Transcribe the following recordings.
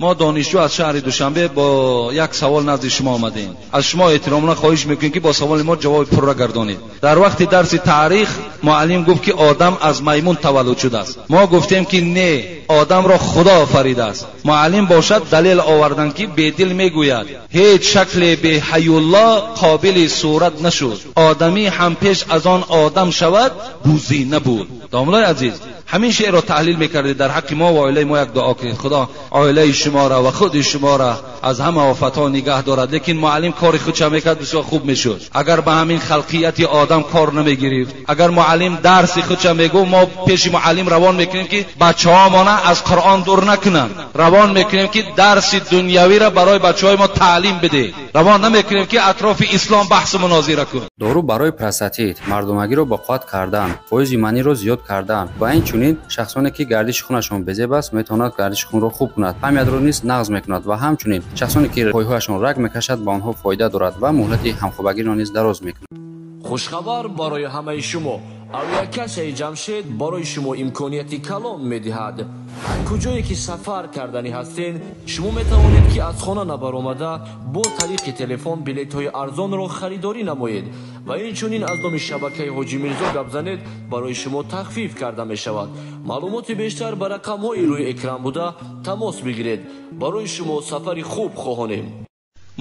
Мо донишҷӯ аз шаҳри Душанбе бо як савол назди шумо омадем. Аз шумо эҳтиромона хоҳиш мекунем, ки бо саволи мо ҷавоби пурра гардонед. Дар вақти дарси таърих муаллим гуфт, ки одам аз маймун таваллуд шудааст. Мо гуфтем, ки не, одамро Худо офаридааст. Муаллим бошад далел овардан, ки Бедил мегӯяд: ҳеҷ шакле бе ҳаюлло қобили сурат нашуд, одамӣ ҳам пеш аз он одам шавад бузӣ набуд. Домлаи азиз, ҳамин шеърро таҳлил мекардед, дар ҳаққи мо ва оилаи мо як дуо кунед. Худо оилаи шуморо ва худи шуморо аз ҳама офатҳо нигаҳ дорад. Лекин муаллим кори худша мекард, бисёр хуб мешуд, агар ба ҳамин халқияти одам кор намегирифт. Агар муаллим дарси худша мегуфт, мо пеши муаллим равон мекунем, ки бачаҳомона аз Қуръон дур накунанд. Равон мекунем, ки дарси дунявиро барои бачаҳои мо таълим бидеҳ. Равон намекунем, ки атрофи ислом баҳсу мунозира кун. Дору барои простатит, мардонагиро ба қувват кардан, фоизи маниро зиёд кардан ва инчунин шахсоне, ки гардиши хунашон безеб аст, метавонад гардиши хунро хуб кунад, памятро низ нағз мекунад ва ҳамчунин шахсоне, ки пойҳояшон раг мекашад, ба онҳо фоида дорад ва муҳлати ҳамхобагиро низ дароз мекунад. Хушхабар барои ҳамаи шумо! Авиакассаи Ҷамшед барои шумо имконияти калон медиҳад. Куҷое ки сафар карданӣ ҳастен, шумо метавонед, ки аз хона набаромада, бо тариқи телефон билетҳои арзонро харидорӣ намоед ва инчунин аз номи шабакаи Ҳоҷӣ Мирзо гап занед, барои шумо тахфиф карда мешавад. Маълумоти бештар ба рақамҳои рӯи экран буда тамос бигиред. Барои шумо сафари хуб хоҳонем.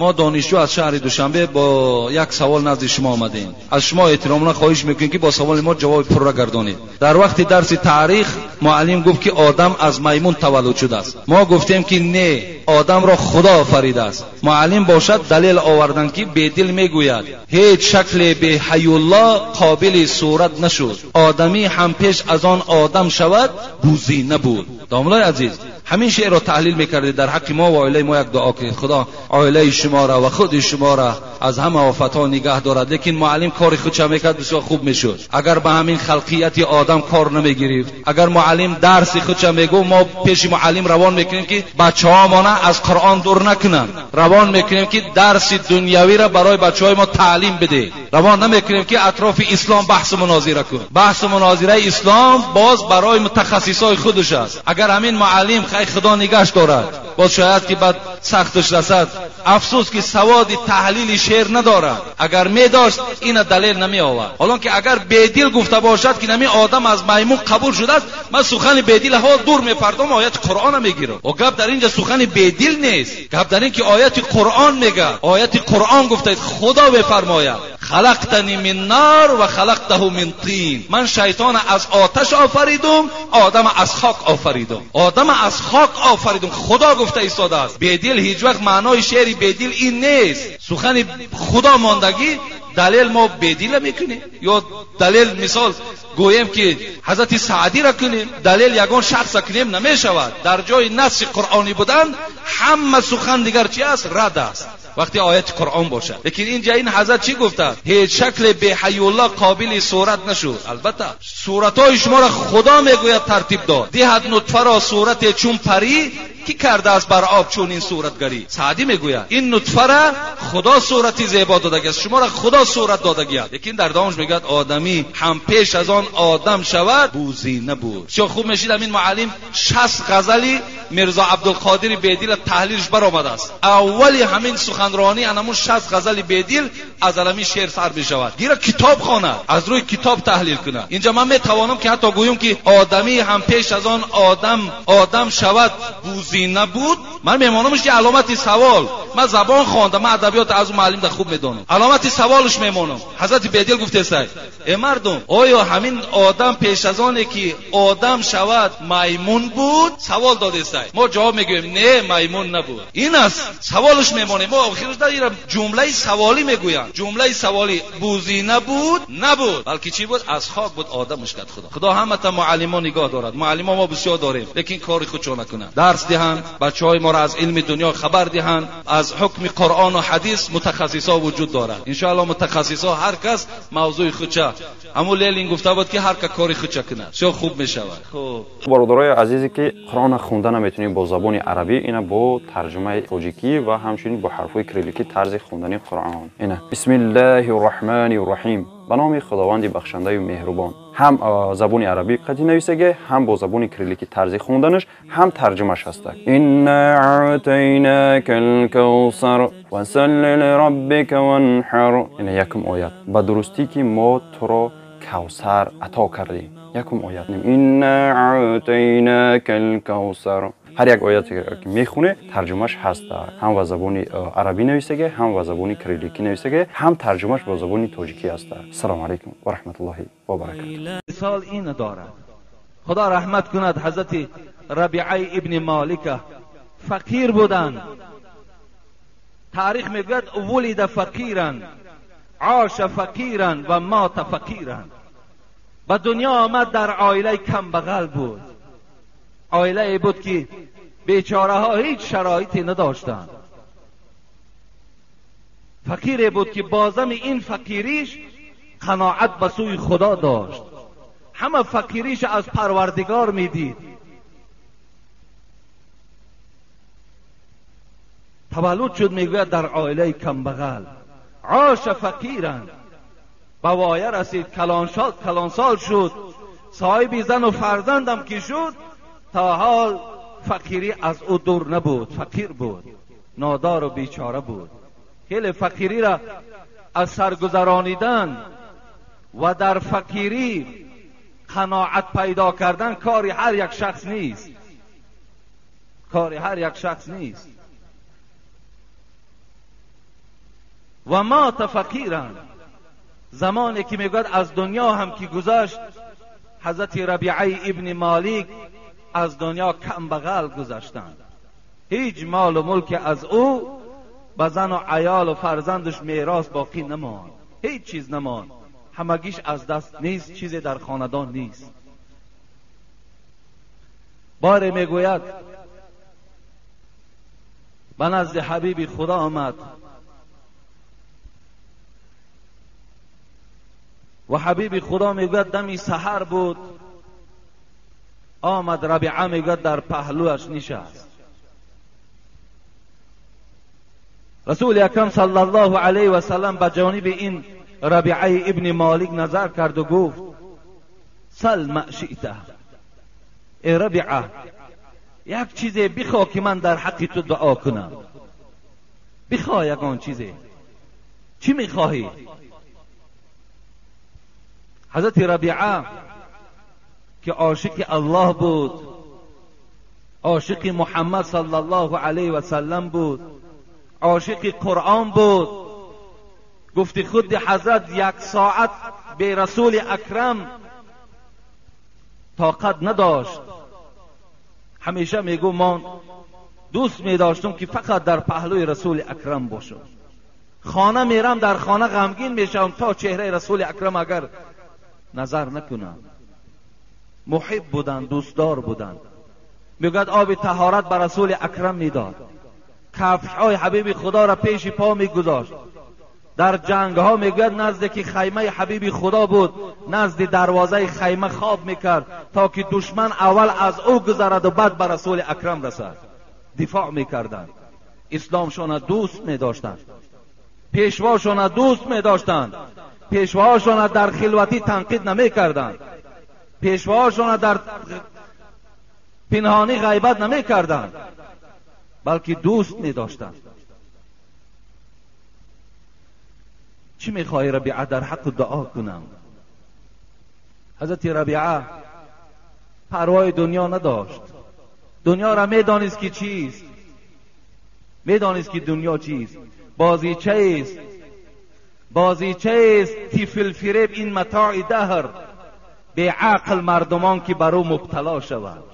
Мо донишҷӯ аз шаҳри Душанбе бо як савол назди шумо омадем. Аз шумо эҳтиромона хоҳиш мекунем, ки бо саволи мо ҷавоби пурра гардонед. Дар вақти дарси таърих муаллим гуфт, ки одам аз маймун таваллуд шудааст. Мо гуфтем, ки не, одамро Худо офаридааст. Муаллим бошад далел овардан, ки Бедил мегӯяд: ҳеҷ шакле бе ҳаюлло қобили сурат нашуд, одамӣ ҳам пеш аз он одам шавад бузӣ набуд. Домлаи азиз, ҳамин шеърро таҳлил мекардед, дар ҳаққи мо ва оилаи мо як дуо кунед. Худо оилаи шуморо ва худи шуморо аз ҳама офатҳо нигаҳ дорад. Лекин муаллим кори худша мекард, бисёр хуб мешуд, агар ба ҳамин халқияти одам кор намегирифт. Агар муаллим дарси худша мегуфт, мо пеши муаллим равон мекунем, ки бачаҳомона аз Қуръон дур накунанд. Равон мекунем, ки дарси дунявиро барои бачаҳои мо таълим бидеҳ. Равон намекунем, ки атрофи ислом баҳсу мунозира кун. Баҳсу мунозираи ислом боз барои мутахассисои худаш аст. Агар ҳамин муаллим, хай, Худо нигаҳш дорад, боз шояд ки баъд сахташ расад. Афсӯс, ки саводи таҳлили шеър надорад. Агар медошт, ина далел намеовард. Ҳолон ки агар Бедил гуфта бошад, ки нами одам аз маймун қабул шудааст, ман сухани Бедил ҳо дур мепардом, ояти Қуръона мегирам. О, гап дар инҷа сухани Бедил нест, гап дар ин ки ояти Қуръон мегӯяд. Ояти Қуръон гуфтаед, Худо мефармояд: خلقتنی من نار و خلقته من طین. من شیطان از آتش آفریدم، آدم از خاک آفریدم. آدم از خاک آفریدم، خدا گفته ایستاده است. بیدل هیچ وقت معنای شعر بیدل این نیست. سخن خدا ماندگی دلیل ما بیدل میکنیم یا دلیل مثال گوییم که حضرت سعدی را کنیم، دلیل یگان شخص را کنیم، نمیشود. در جای نص قرآنی بودن، همه سخن دیگر چی است؟ رد است وقتی آیت قرآن باشد. لیکن اینجا این حضرت چی گفته؟ هیچ شکل به حیولا قابل صورت نشد. البته صورتهای شما را خدا میگوید ترتیب داد. دهد نطفه را صورت چون پری، کی کرده است بر آب چون این صورتگری. سعدی میگوید این نطفه را خدا صورتی زیبا دادگی است، شما را خدا صورت دادگی است. لیکن در دامش میگوید آدمی هم پیش از آن آدم شود بوزی نبود. چه خوب میشید همین معلم 60 غزلی میرزا عبدالقادر بیدل تحلیلش برآمده است. اولی همین سخنرانی انمون 60 غزل بیدل از علمی شعر سر میشود. گیره کتاب خواند، از روی کتاب تحلیل کند. اینجا من میتوانم که حتی گویم که آدمی هم پیش از آن آدم شود بوزی نبود. من میمانمش که علامت سوال. من زبان خواندم، من ادبیات از اون معلم در خوب میدانم. علامت سوالش میمانم. حضرت بیدل گفته است ای مردم، آیا همین آدم پیش از آنه که آدم شود میمون بود؟ سوال داده است. ما جواب میگوییم نه، میمون نبود. این است سوالش میمانه. ما آخرش در جمله سوالی میگویند. جمله سوالی بوزی نبود، نبود، بلکه چی بود؟ از خاک بود آدمش کرد خدا. خدا همه تا معلمان نگاه دارد. معلمان ما بسیار داریم، لیکن کار خودشون نکنند. درس دهند، بچهای ما را از علم دنیا خبر دهند، از حکم قرآن و حدیث متخصصا وجود دارد. ان شاء الله متخصصا هر کس موضوع خودشه. همون لیلین گفته بود که هر کس کار خودشه کنه، بسیار خوب میشود. خب бародарои азизе, ки Қуръонро хонда наметавонем бо забони арабӣ, ина бо тарҷумаи тоҷикӣ ва ҳамчунин бо ҳарфҳои кирилликӣ тарзи хондани Қуръон. Ина: Бисмиллаҳи рраҳмани рраҳим. Ба номи Худованди бахшандаю меҳрубон. Ҳам забони арабӣ қатъи нависаге, ҳам бо забони кириллики тарзи хонданаш, ҳам тарҷумаш ҳаста. Инна аътайнакал кавсар фасалли лираббика ванҳар. Ина якум оят. Ба дурустӣ ки мо туро кавсар ато кардем. Якум оят. Инна аътайнакал кавсар. Ҳар як ояте ки мехоне, тарҷумаш ҳаста. Ҳам ба забони арабӣ нависаге, ҳам ба забони кирилликӣ нависаге, ҳам тарҷумаш ба забони тоҷикӣ ҳаста. Ассалому алайкум ва раҳматуллоҳи ва баракатуҳ. Мисол ин дорад. Худо раҳмат кунад ҳазрати Рабиаи ибни Молика. Фақир буданд. Таърих мегӯяд вулида фақиран, оша фақиран ва мота фақиран. Ба дунё омад дар оилаи камбағал буд. Оилае буд ки бечораҳо ҳеҷ шароите надоштанд. Фақире буд ки бозами ин фақириш қаноат ба сӯи Худо дошт. Ҳама фақириш аз Парвардигор медид. Таваллуд шуд мегӯяд дар оилаи камбағал. Оша фақиран. Ба воя расид, калонсол шуд, соҳиби зану фарзандам ки шуд, то ҳол фақирӣ аз ӯ дур набуд. Фақир буд, нодор ва бечора буд. Хеле фақириро аз сар гузаронидан ва дар фақирӣ қаноат пайдо кардан кори ҳар як шахс нест. Кори ҳар як шахс нест. Ва мата фақиран. Замоне ки мегӯяд аз дунё ҳам ки гузашт, ҳазрати Рабиаи ибни Молик аз дунё камбағал гузаштанд. Ҳеҷ молу мулке аз ӯ ба зану аёлу фарзандаш мерос боқӣ намонд. Ҳеҷ чиз намонд. Ҳамагиш аз даст нест, чизе дар хонадон нест. Боре мегӯяд ба назди ҳабиби Худо омад ва ҳабиби Худо мегӯяд дами саҳар буд. Омад Рабиа мегӯяд дар паҳлӯяш нишаст. Расули Акрам саллаллоҳу алайҳи васаллам ба ҷониби ин Рабиаи ибни Молик назар карду гуфт: сал ма шиъта. Э Рабиа, як чизе бихоҳ ки ман дар ҳаққи ту дуо кунам. Бихоҳ ягон чизе. Чӣ мехоҳӣ? Ҳазрати Рабиа ки ошиқи Аллоҳ буд, ошиқи Муҳаммад саллаллоҳу алайҳи васаллам буд, ошиқи Қуръон буд, гуфти худи ҳазрат як соат бе Расули Акрам тоқат надошт. Ҳамеша мегӯ ман дӯст медоштам ки фақат дар паҳлӯи Расули Акрам бошам. Хона мерам, дар хона ғамгин мешавам то чеҳраи Расули Акрам агар назар накунам. Муҳиб буданд, дӯстдор буданд. Мегӯяд оби таҳорат ба Расули Акрам медод, кафшҳои ҳабиби Худоро пеши по мегузошт. Дар ҷангҳо мегӯяд назде ки хаймаи ҳабиби Худо буд, назди дарвозаи хайма хоб мекард то ки душман аввал аз ӯ гузараду баъд ба Расули Акрам расад. Дифоъ мекарданд, исломшона дӯст медоштанд, пешвошона дӯст медоштанд, пешвоҳошона дар хилватӣ танқид намекарданд, пешвоҳошона дар пинҳонӣ ғайбат намекарданд, балки дӯст медоштанд. Чӣ мехоҳӣ Рабиа дар ҳаққу дуо кунам? Ҳазрати Рабиа парвои дунё надошт. Дунёро медонист ки чист, медонист ки дунё чист, бозичаест, бозичаест тифлфиреб ин матои даҳр, беақл мардумон ки бар ӯ мубтало шавад.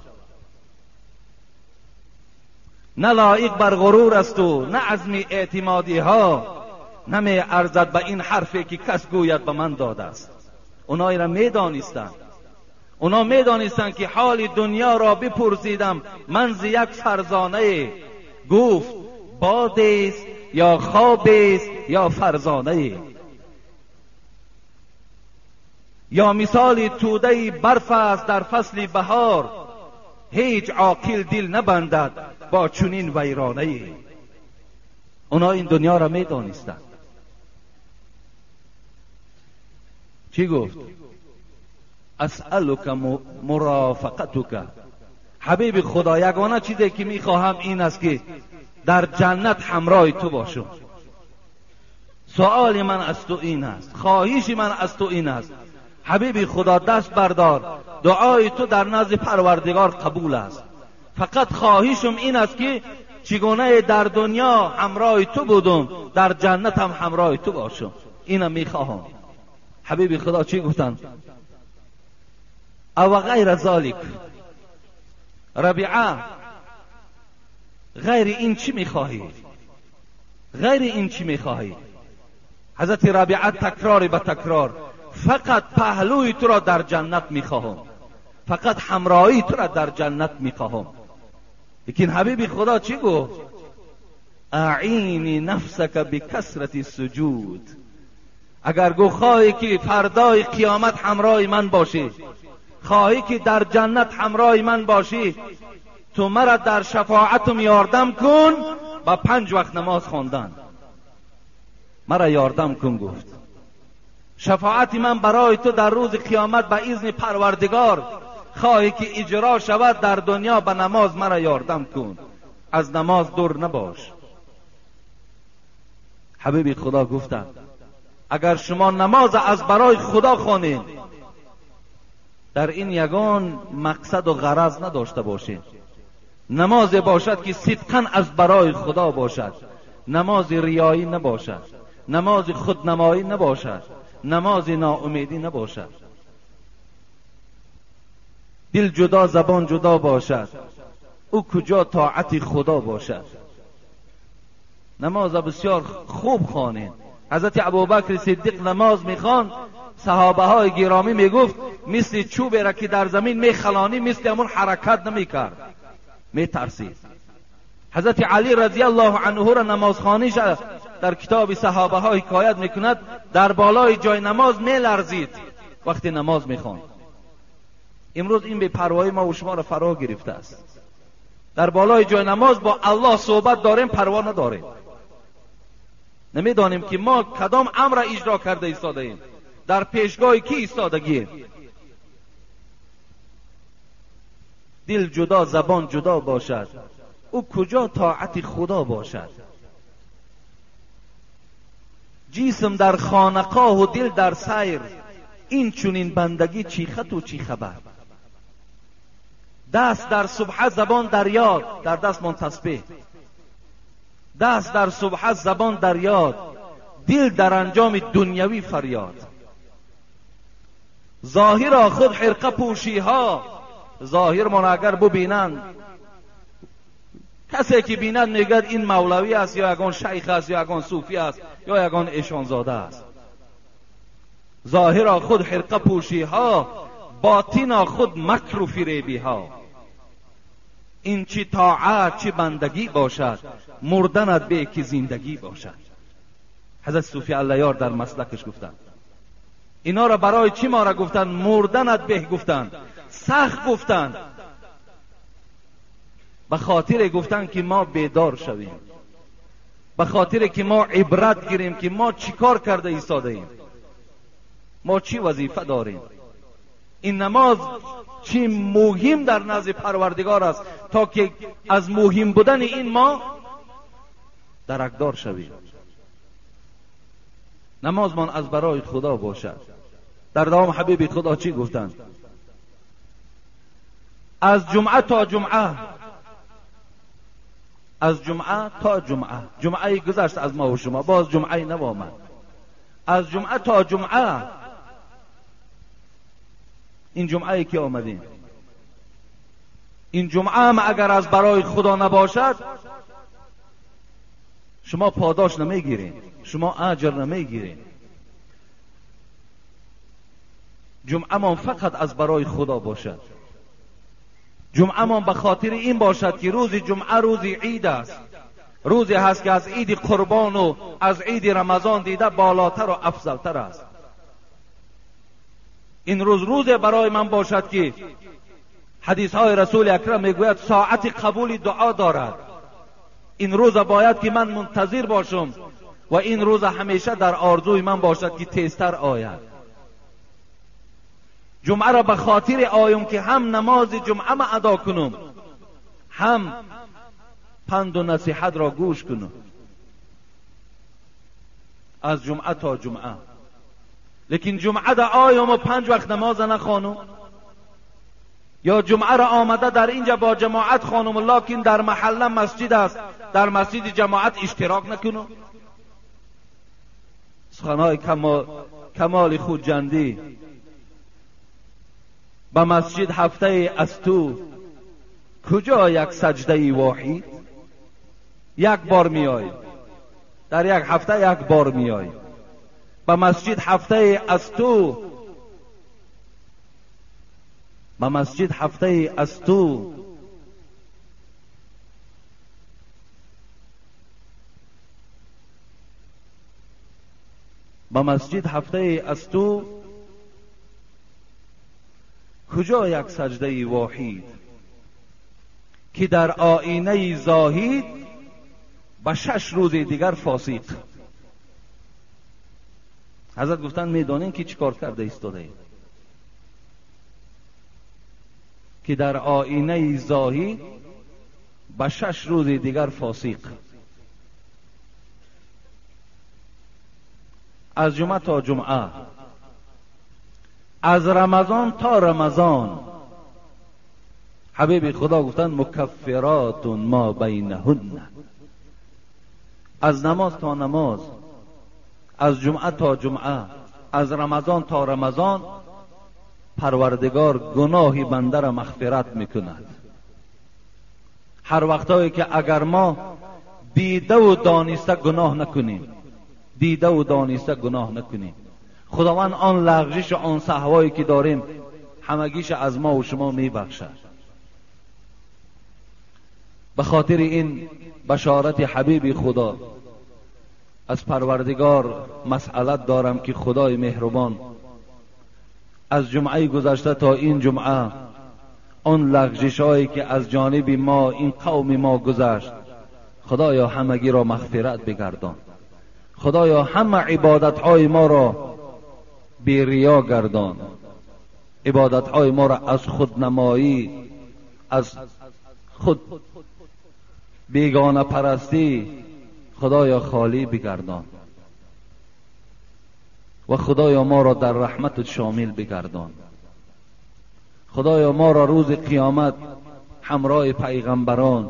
На лоиқ бар ғурур асту на азми эътимодиҳо, намеарзад ба ин ҳарфе ки кас гӯяд ба ман додааст. Оно инро медонистанд. Оно медонистанд ки ҳоли дунёро бипурсидам ман зи як фарзонае. Гуфт бодест ё хобест ё фарзонае. Ё мисоли тӯдаи барф аст дар фасли баҳор, ҳеҷ оқил дил набандад бо чунин вайронае. Оно ин дунёро медонистанд. Чӣ гуфт? اسألک مرافقتک. حبیب خدا، یگانه چیزی که میخواهم این است که در جنت همراه تو باشم. سؤال من از تو این است، خواهش من از تو این است، حبیب خدا دست بردار، دعای تو در نزد پروردگار قبول است. فقط خواهشم این است که چگونه در دنیا همراه تو بودم، در جنت هم همراه تو باشم. اینم میخواهم. حبیب خدا چی گفتن؟ او غیر ذالک. ربیعه، غیر این چی میخواهی؟ غیر این چی میخواهی؟ حضرت ربیعه تکرار به تکرار، فقط پهلوی تو را در جنت میخواهم، فقط همراهی تو را در جنت میخواهم. لیکن حبیب خدا چی گفت؟ اعینی نفسک بکثرت سجود. اگر گو خواهی که فردای قیامت همراه من باشی، خواهی که در جنت همراه من باشی، تو مرا در شفاعتم یاردم کن با 5 وقت نماز خواندن. مرا یاردم کن. گفت شفاعت من برای تو در روز قیامت به اذن پروردگار خواهی که اجرا شود در دنیا، به نماز مرا یاردم کن، از نماز دور نباش. حبیب خدا گفتند اگر شما نماز از برای خدا خوانید، در این یگان مقصد و غرض نداشته باشید، نماز باشد که صدقاً از برای خدا باشد، نماز ریایی نباشد، نماز خودنمایی نباشد، نماز ناامیدی نباشد، دل جدا زبان جدا باشد، او کجا طاعت خدا باشد. نماز بسیار خوب خوانید. حضرت ابوبکر صدیق نماز میخوان، صحابه های گرامی میگفت مثل چوبی را که در زمین میخلانی مثل همون حرکت نمیکرد، میترسید. حضرت علی رضی الله عنه را نمازخوانیش در کتاب صحابه ها حکایت میکند، در بالای جای نماز میلرزید وقتی نماز میخواند. امروز این بی‌پروایی ما و شما را فرا گرفته است. در بالای جای نماز با الله صحبت داریم، پروا نداریم، نمیدانیم که ما کدام امر اجرا کرده ایستاده ایم، در پیشگاه کی ایستادگیم. دل جدا زبان جدا باشد، او کجا طاعت خدا باشد. جسم در خانقاه و دل در سیر، این چنین بندگی چی خط و چی خبر. دست در سبحه زبان در یاد، در دستمان تسبیح، دست در سبحه زبان در یاد، دل در انجام دنیوی فریاد. ظاهرا خود حرقه پوشی ها، ظاهر من اگر ببینند، کسی که بیند میگد این مولوی است یا یگان شیخ است یا یگان صوفی است یا یگان ایشانزاده است. ظاهرا خود حرقه پوشی ها، باطنا خود مکر و فریبی ها. این چی طاعت چی بندگی باشد، مردنت به که زندگی باشد. حضرت صوفی اللهیار در مسلکش گفتند اینا را برای چی ما را گفتند؟ مردنت به گفتند، سخت گفتند، به خاطر گفتند که ما بیدار شویم، به خاطر که ما عبرت گیریم که ما چیکار کرده ایستاده ایم، ما چی وظیفه داریم. این نماز چی مهم در نزد پروردگار است تا که از مهم بودن این ما درکدار شویم. نمازمان از برای خدا باشد. در دوام حبیب خدا چی گفتند؟ از جمعه تا جمعه، از جمعه تا جمعه، جمعه گذشت از ما و شما، باز جمعه نو آمد. از جمعه تا جمعه، این جمعه که آمدیم، این جمعه هم اگر از برای خدا نباشد شما پاداش نمیگیرین، شما اجر نمیگیرین. جمعه من فقط از برای خدا باشد. جمعه من به خاطر این باشد که روز جمعه روز عید است، روزی هست که از عید قربان و از عید رمضان دیده بالاتر و افضلتر است. این روز روز برای من باشد که حدیث های رسول اکرم میگوید ساعت قبول دعا دارد. این روز باید که من منتظر باشم و این روز همیشه در آرزوی من باشد که تیزتر آید. جمعه را به خاطر آیم که هم نماز جمعه ما ادا کنم، هم پند و نصیحت را گوش کنم، از جمعه تا جمعه. لیکن جمعه در آیم و 5 وقت نماز نخوانم، یا جمعه را آمده در اینجا با جماعت خانم، لکن در محله مسجد است، در مسجد جماعت اشتراک نکنم. سخنهای کمال خودجندی. به مسجد هفته از تو کجا یک سجده واحد؟ یک بار میای، در یک هفته یک بار میای به مسجد. هفته از تو، به مسجد هفته از تو به مسجد هفته از تو کجا یک سجده واحد که در آینه زاهد به 6 روز دیگر فاسق. حضرت گفتن میدانین که چیکار کرده ایستاده، که در آینه زاهد به 6 روز دیگر فاسق. از جمعه تا جمعه، از رمضان تا رمضان، حبیب خدا گفتن مکفرات ما بینهن. از نماز تا نماز، از جمعه تا جمعه، از رمضان تا رمضان، پروردگار گناه بنده را مغفرت میکند. هر وقتایی که اگر ما دیده و دانسته گناه نکنیم، دیده و دانسته گناه نکنیم، خداوند آن لغزش و آن سهوایی که داریم همگیش از ما و شما میبخشد. به خاطر این بشارت حبیب خدا از پروردگار مسئلت دارم که خدای مهربان از جمعه گذشته تا این جمعه آن لغزش‌هایی که از جانب ما این قوم ما گذشت، خدایا همگی را مغفرت بگردان. خدایا همه عبادت‌های ما را بی ریا گردان، عبادت‌های ما را از خودنمایی، از خود بیگانه پرستی خدایا خالی بگردان و خدایا ما را در رحمت شامل بگردان. خدایا ما را روز قیامت همراه پیغمبران،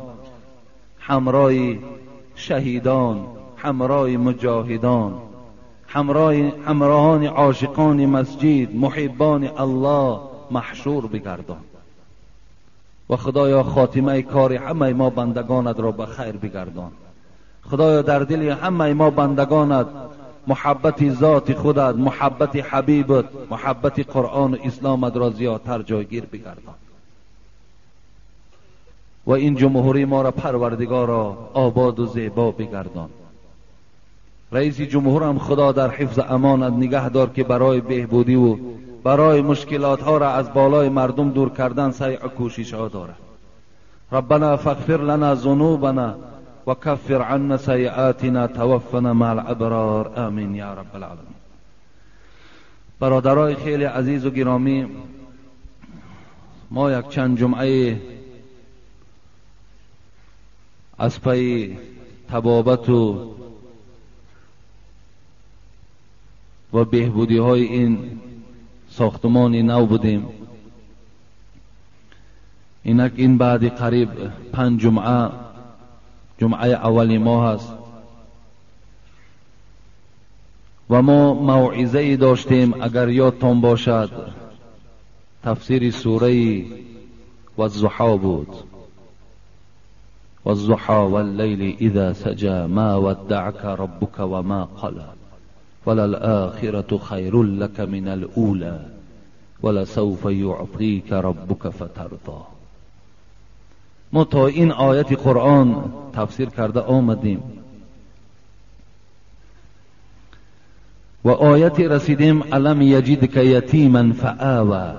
همراه شهیدان، همراه مجاهدان، همراهان عاشقان مسجد، محبان الله محشور بگردان و خدایا خاتمه کار همه ما بندگانت را به خیر بگردان. خدایا در دل همه ما بندگانت محبت ذات خودت، محبت حبیبت، محبت قرآن و اسلامت را زیادتر جایگیر بگردان و این جمهوری ما را پروردگارا آباد و زیبا بگردان. رئیس جمهور هم خدا در حفظ امانت نگه دار که برای بهبودی و برای مشکلات ها را از بالای مردم دور کردن سعی و کوشش ها دارد. ربنا فاغفر لنا ذنوبنا وكفر عنا سيئاتنا توفنا مع الابرار آمین یا رب العالمین. برادرای خیلی عزیز و گرامی، ما یک چند جمعه از پی طبابت و بهبودی های این ساختمان نو بودیم. اینک این بعد قریب 5 جمعه، جمعه اول ماه است و ما موعظه ای داشتیم، اگر یادتان باشد تفسیر سوره والضحی بود. والضحی واللیل اذا سجى ما ودعك ربك وما قلى وللآخرة خیر لك من الأولى ولسوف يعطيك ربك فترضى. ما تا این آیت قرآن تفسیر کرده آمدیم و آیت رسیدیم الم یجدک یتیما فآوی،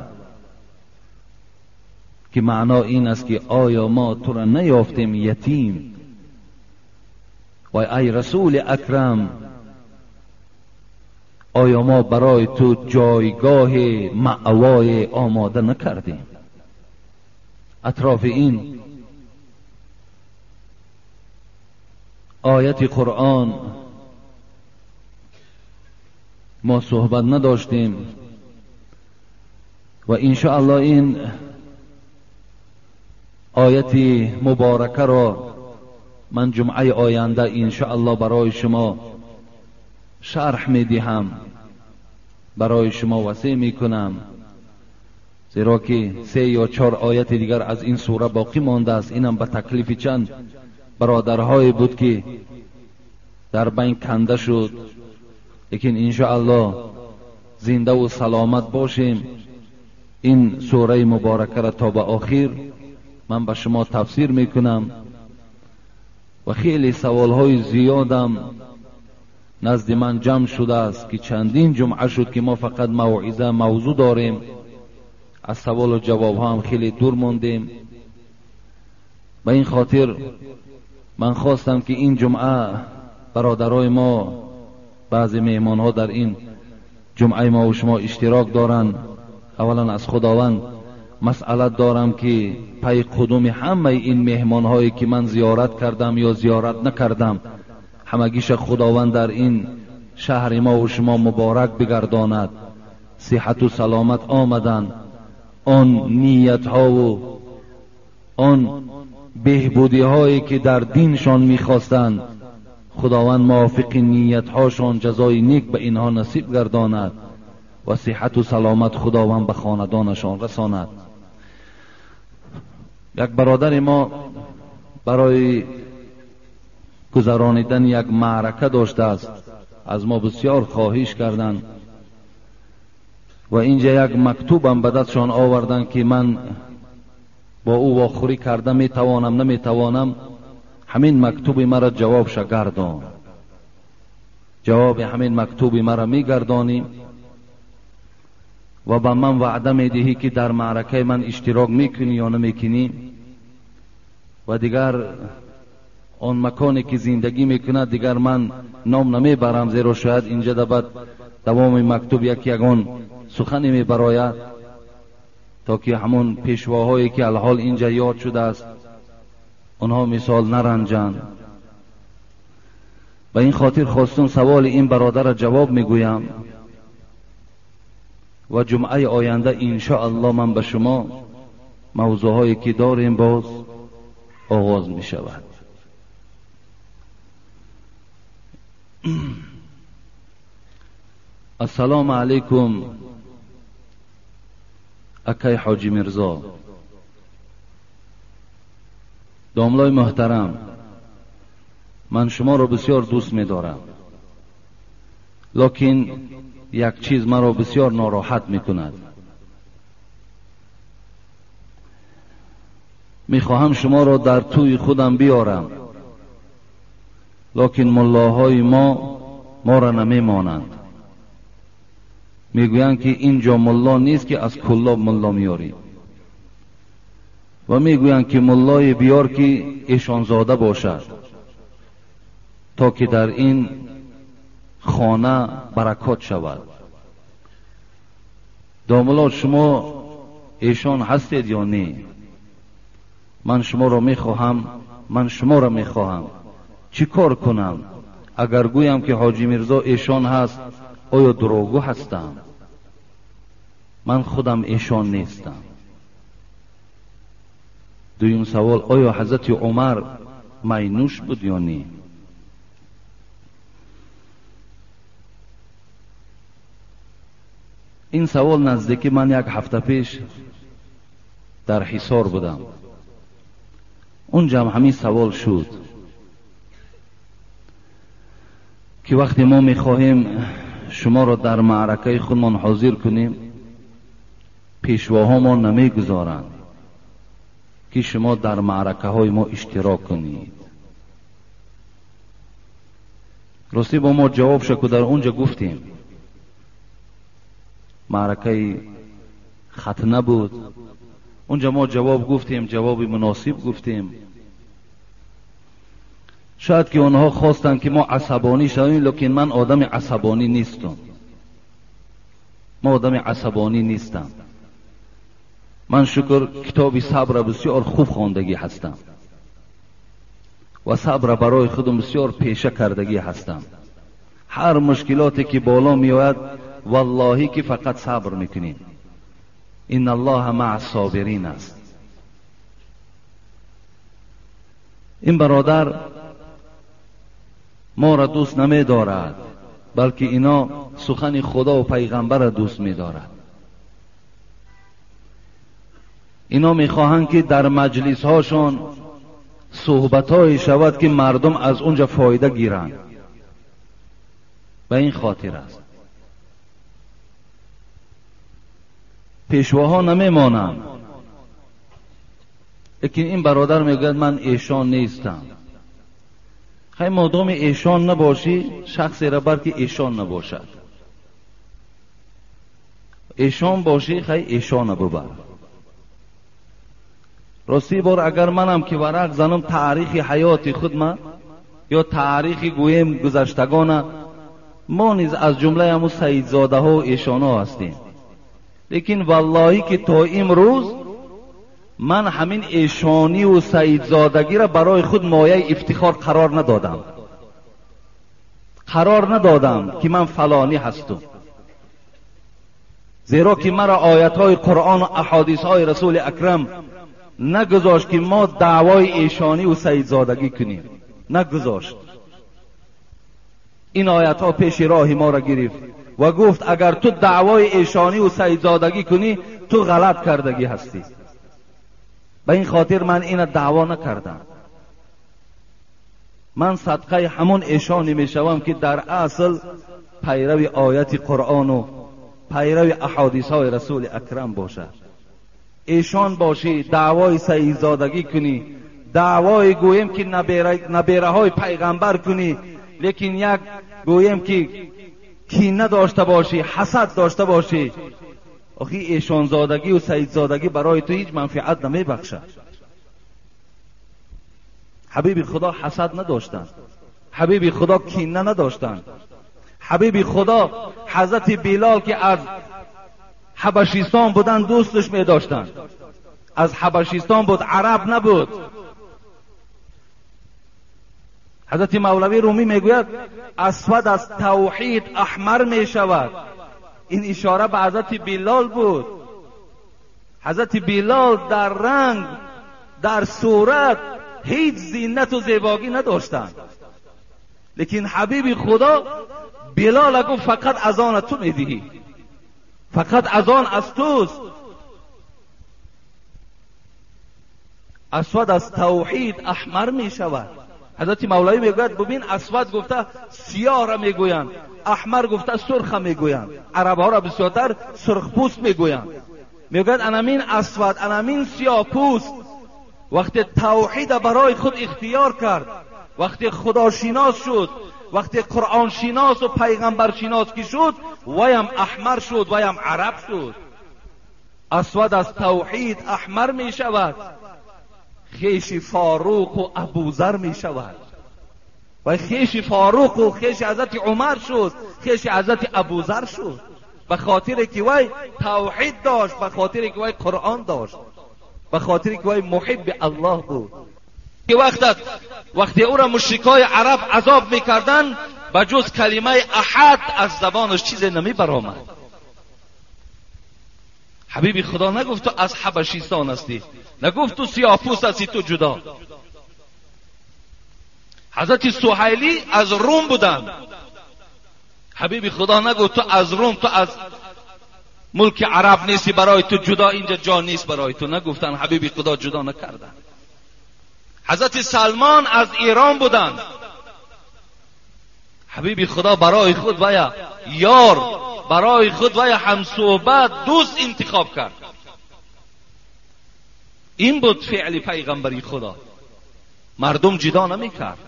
که معنا این است که آیا ما تو را نیافتیم یتیم؟ و ای رسول اکرم، آیا ما برای تو جایگاه مأوای آماده نکردیم؟ اطراف این آیت قرآن ما صحبت نداشتیم و انشاءالله این آیت مبارکه را من جمعه آینده انشاءالله برای شما شرح میدهم، برای شما وسیع میکنم، زیرا که 3 یا 4 آیت دیگر از این سوره باقی مانده است. اینم به تکلیف چند برادرهای بود که در بین کنده شد، لیکن انشاءالله زنده و سلامت باشیم این سوره مبارکه را تا به آخر من به شما تفسیر میکنم. و خیلی سوالهای زیادم نزد من جمع شده است که چندین جمعه شد که ما فقط موعظه موضوع داریم، از سوال و جواب ها هم خیلی دور موندیم. به این خاطر من خواستم که این جمعه برادرای ما، بعضی مهمان ها در این جمعه ما و شما اشتراک دارند. اولا از خداوند مسئلت دارم که پی قدوم همه این مهمان هایی که من زیارت کردم یا زیارت نکردم، همگیش خداوند در این شهر ما و شما مبارک بگرداند. صحت و سلامت آمدن، آن نیت ها و آن بهبودی هایی که در دینشان میخواستند، خداوند موافق نیت هاشان جزای نیک به اینها نصیب گرداند و صحت و سلامت خداوند به خاندانشان رساند. یک برادر ما برای گذرانیدن یک معرکه داشته است، از ما بسیار خواهش کردند و اینجا یک مکتوبم به دستشان آوردن که من با او واخوری کرده میتوانم نمیتوانم، همین مکتوب مرا جوابش گردان. جواب همین مکتوب مرا میگردانی و به من وعده میدهی که در معرکه من اشتراک میکنی یا نمیکنی. و دیگر آن مکانی که زندگی میکند دیگر من نام نمیبرم، زیرا شاید اینجا بعد دوام مکتوب یک یگان سخنی میبراید تا که همون پیشواهایی که الحال اینجا یاد شده است آنها مثال نرنجند. به این خاطر خواستم سوال این برادر را جواب میگویم و جمعه آینده انشاءالله من به شما موضوعهایی که داریم باز آغاز می شود. السلام علیکم اکای حاجی میرزا، داملای محترم، من شما را بسیار دوست می دارم، لکن یک چیز مرا بسیار ناراحت می کند. می خواهم شما را در توی خودم بیارم، لکن ملاهای ما را نمی مانند. میگویند که اینجا ملا نیست که از کلاب ملا میاری، و میگویند که ملای بیار که ایشانزاده باشد تا که در این خانه برکات شود. داملا شما ایشان هستید یا نه؟ من شما را میخواهم، من شما را میخواهم. چی کار کنم؟ اگر گویم که حاجی میرزا ایشان هست، آیا دروغگو هستم؟ من خودم ایشان نیستم. دویم سوال، آیا حضرت عمر مینوش بود یا نه؟ این سوال نزدیکی من یک هفته پیش در حصار بودم، اونجا هم همین سوال شد که وقتی ما میخواهیم شما را در معرکه خودمان حاضر کنیم، پیشواها ما نمیگذارند که شما در معرکه های ما اشتراک کنید. راستی با ما جواب شد که در اونجا گفتیم معرکه ختنه بود، اونجا ما جواب گفتیم، جواب مناسب گفتیم. شاید که آنها خواستند که ما عصبانی شویم، لیکن من آدم عصبانی نیستم. Ман одами асабонӣ нестам. Ман шукр китоби сабр бисёр хуб хондагӣ ҳастам ва сабр барои худам бисёр пеша кардагӣ ҳастам. Ҳар мушкилоте ки боло меояд, валлоҳӣ ки фақат сабр мекунем. Инна аллоҳа маъа собирин аст. Ин бародар моро дӯст намедорад, балки ино сухани худо ва пайғамбарро дӯст медорад. Ино мехоҳанд ки дар маҷлисҳошон суҳбатҳое шавад ки мардум аз унҷа фоида гиранд. Ба ин хотир аст. Пешвоҳо намемонанд, лекин ин бародар мегӯяд ман эшон нестам. Хай модоми эшон набошӣ, шахсеро бар ки эшон набошад. Эшон бошӣ, хай эшона бубар. Рости бор агар манам ки варақ занам таърихи ҳаёти худма ё таърихи гӯем гузаштагона, мо низ аз ҷумлаи ҳамун саидзодаҳо эшонҳо ҳастем. Лекин валлоҳӣ ки то имрӯз ман ҳамин эшониву саидзодагиро барои худ мояи ифтихор қарор надодам. Қарор надодам ки ман фалонӣ ҳастум. Зеро ки маро оятҳои Қуръон ва аҳодисҳои Расули Акрам нагузошт ки мо даъвои эшониву саидзодагӣ кунем. Нагузошт. Ин оятҳо пеши роҳи моро гирифт ва гуфт агар ту даъвои эшониву саидзодагӣ кунӣ, ту ғалат кардагӣ ҳастӣ. Ба ин хотир ман ина даъво накардам. Ман садқаи ҳамон эшоне мешавам ки дар асл пайрави ояти Қуръону пайрави аҳодисҳои Расули Акрам бошад. Эшон бошӣ, даъвои саидзодагӣ кунӣ, даъвои гӯем ки набераҳои пайғамбар кунӣ, лекин як гӯем ки кина дошта бошӣ, ҳасад дошта бошӣ, охи эшонзодагӣ ва саидзодагӣ барои ту ҳеҷ манфиат намебахшад. Ҳабиби Худо ҳасад надоштанд, Ҳабиби Худо кина надоштанд. Ҳабиби Худо ҳазрати Билол ки аз ҳабашистон буданд дӯсташ медоштанд. Аз ҳабашистон буд, араб набуд. Ҳазрати Мавлавӣ Румӣ мегӯяд асвад аз тавҳид аҳмар мешавад. Ин ишора ба ҳазрати Билол буд. Ҳазрати Билол дар ранг, дар сурат ҳеҷ зинату зебогӣ надоштанд, лекин ҳабиби Худо Билол гуфт фақат азона ту медиҳӣ, фақат азон аз туст. Асвад аз тавҳид аҳмар мешавад. Ҳазрати Мавлавӣ мегӯяд бубин, асвад гуфта сиёҳро мегӯянд, аҳмар гуфта сурха мегӯянд. Арабҳоро бисёртар сурхпӯст мегӯянд. Мегӯяд анамин асвад, анамин сиёҳпӯст вақте тавҳида барои худ ихтиёр кард, вақте худошинос шуд, вақте қуръоншиносу пайғамбаршинос ки шуд, ваям аҳмар шуд, ваям араб шуд. Асвад аз тавҳид аҳмар мешавад, хеши Форуқу Абузар мешавад. Ва хеши Форуқу хеши ҳазрати Умар шуд, хеши ҳазрати Абузар шуд. Ба хотире ки вай тавҳид дошт, ба хотире ки вай Қуръон дошт, ба хотире ки вай муҳибби Аллоҳ буд. Ки вақте ӯро мушрикои араб азоб мекарданд, ба ҷуз калимаи аҳад аз забонаш чизе намебаромад. Ҳабиби Худо нагуфт ту аз ҳабашистон ҳастӣ, нагуфт ту сиёҳпӯст ҳастӣ, ту ҷудо. Ҳазрати Суҳайлӣ аз Рум буданд. Ҳабиби Худо нагуфт ту аз Рум, ту аз мулки араб нестӣ, барои ту ҷудо инҷа ҷо нест барои ту. Нагуфтанд, Ҳабиби Худо ҷудо накарданд. Ҳазрати Салмон аз Эрон буданд. Ҳабиби Худо барои худ вая ёр, барои худ вая ҳамсуҳбат, дӯст интихоб кард. Ин буд феъли пайғамбари Худо. Мардум ҷудо намекард.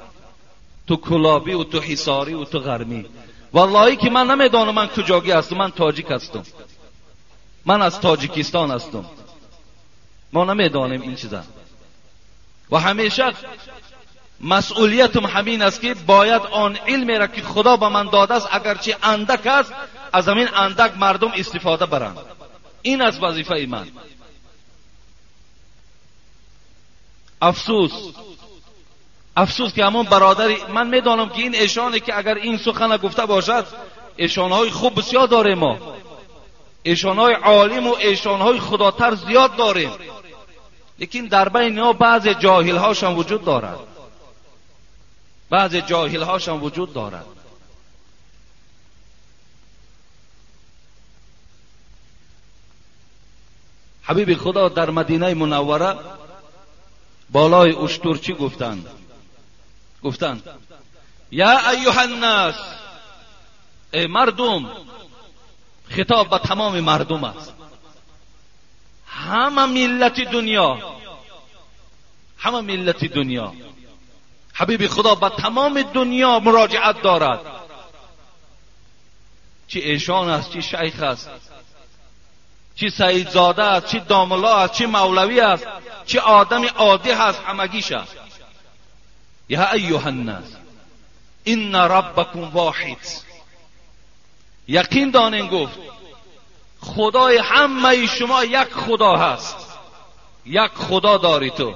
Ту кулобӣ ва ту ҳисорӣ ва ту ғармӣ. Валлоҳӣ ки ман намедонам ман куҷогӣ ҳастам, ман тоҷик ҳастам, ман аз Тоҷикистон ҳастам. Мо намедонем ин чиза. Ва ҳамеша масъулиятам ҳамин аст ки бояд он илмеро ки Худо ба ман додааст, агарчи андак аст, از همین اندک مردم استفاده برند. این از وظیفه من. افسوس، افسوس که همون برادری، من میدانم که این ایشانه که اگر این سخن گفته باشد، ایشانهای خوب بسیار داریم ما، ایشانهای عالم و ایشانهای خداتر زیاد داریم، لیکن در بین اینا بعض جاهلهاشان وجود دارد، بعض جاهلهاشان وجود دارد. حبیب خدا در مدینه منوره بالای اشتر چی گفتند؟ گفتند یا ایها الناس، ای مردم. خطاب به تمام مردم است، همه ملت دنیا، همه ملت دنیا. حبیب خدا به تمام دنیا مراجعت دارد، چی ایشان است، چی شیخ است، چی سیدزاده است، چی داملا است، چی مولوی است، چی آدم عادی هست، همگیش است. یا ایها الناس ان ربکم واحد. یقین دانین، گفت خدای همه شما یک خدا هست، یک خدا داری تو،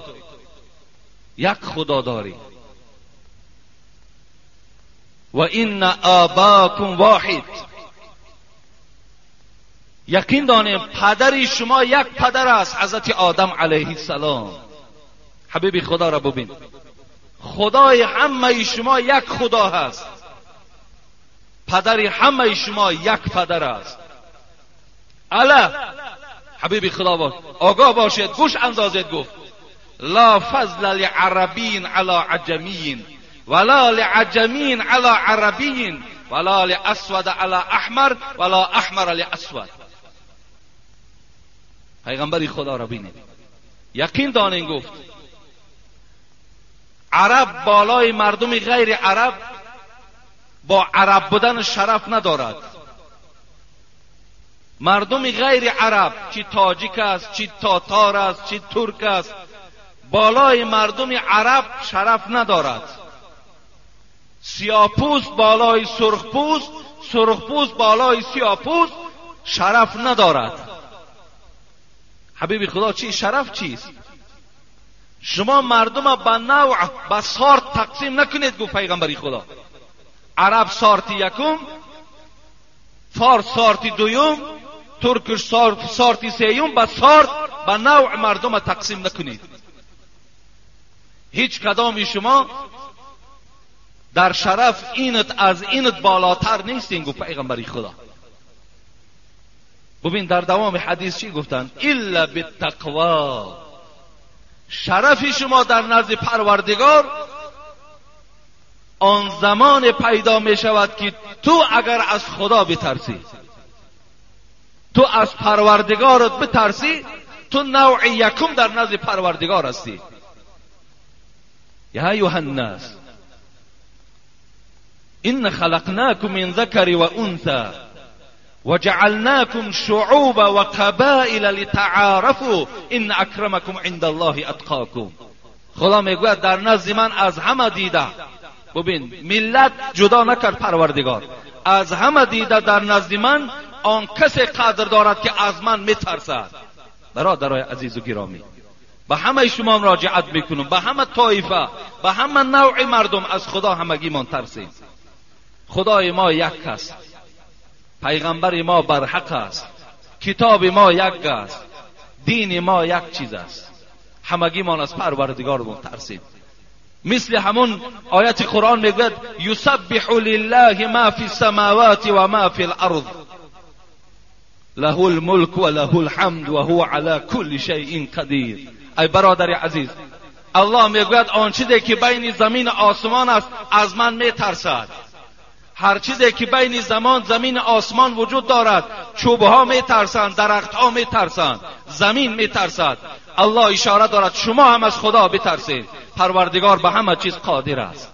یک خدا داری. و ان آباکم واحد. یقین دانیم پدری شما یک پدر است، حضرت آدم علیه السلام. حبیبی خدا را ببین، خدای همه شما یک خدا هست، پدری همه شما یک پدر است. الا حبیبی خدا باش، آگاه باشید، گوش اندازید. گفت لا فضل لعربین علی عجمین ولا لعجمین علی عربین ولا لاسود علی احمر ولا احمر لاسود. پیغمبری خدا را بینید، یقین دانین گفت عرب بالای مردم غیر عرب با عرب بودن شرف ندارد. مردم غیر عرب، چی تاجیک است، چی تاتار است، چی ترک است، بالای مردم عرب شرف ندارد. سیاه‌پوست بالای سرخپوست، سرخپوست بالای سیاه‌پوست شرف ندارد. حبیب خدا چی شرف چیست؟ شما مردم به نوع، به سارت تقسیم نکنید. گفت پیغمبری خدا عرب سارت یکم، فارس سارت دوم، ترکش سارت سیوم، به سارت، به نوع مردم تقسیم نکنید. هیچ کدام شما در شرف اینت از اینت بالاتر نیستین. گفت پیغمبری خدا. ببین در دوام حدیث چی گفتن؟ الا بالتقوا. شرف شما در نزد پروردگار آن زمان پیدا می شود که تو اگر از خدا بترسی، تو از پروردگارت بترسی، تو نوع یکم در نزد پروردگار هستی. یا ایها الناس ان خلقناکم من ذکر و انثی وجعلناکم شعوبا وقبائل لتعارفوا ان اکرمکم عند الله اتقاکم. خدا میگوید در نزد من از همه دیده، ببین ملت جدا نکرد پروردگار، از همه دیده در نزد من آن کسی قدر دارد که از من میترسد. برادرای عزیز و گرامی، به همه شما مراجعت میکنم، به همه طایفه، به همه نوع مردم، از خدا همگی من ترسیم. خدای ما یک است، پیغمبر ما برحق است، کتاب ما یک است، دین ما یک چیز است. همگی ما از پروردگارمون ترسیم. مثل همون آیت قرآن میگوید یسبح لله ما فی السماوات و ما فی الارض له الملک و له الحمد و هو علی کل شیء قدیر. ای برادر عزیز، الله میگوید آن چیزی که بین زمین و آسمان است از من میترسد. هر چیزی که بین زمین آسمان وجود دارد، چوبها میترسند، درختها میترسند، زمین میترسد. الله اشاره دارد شما هم از خدا بترسید. پروردگار به همه چیز قادر است.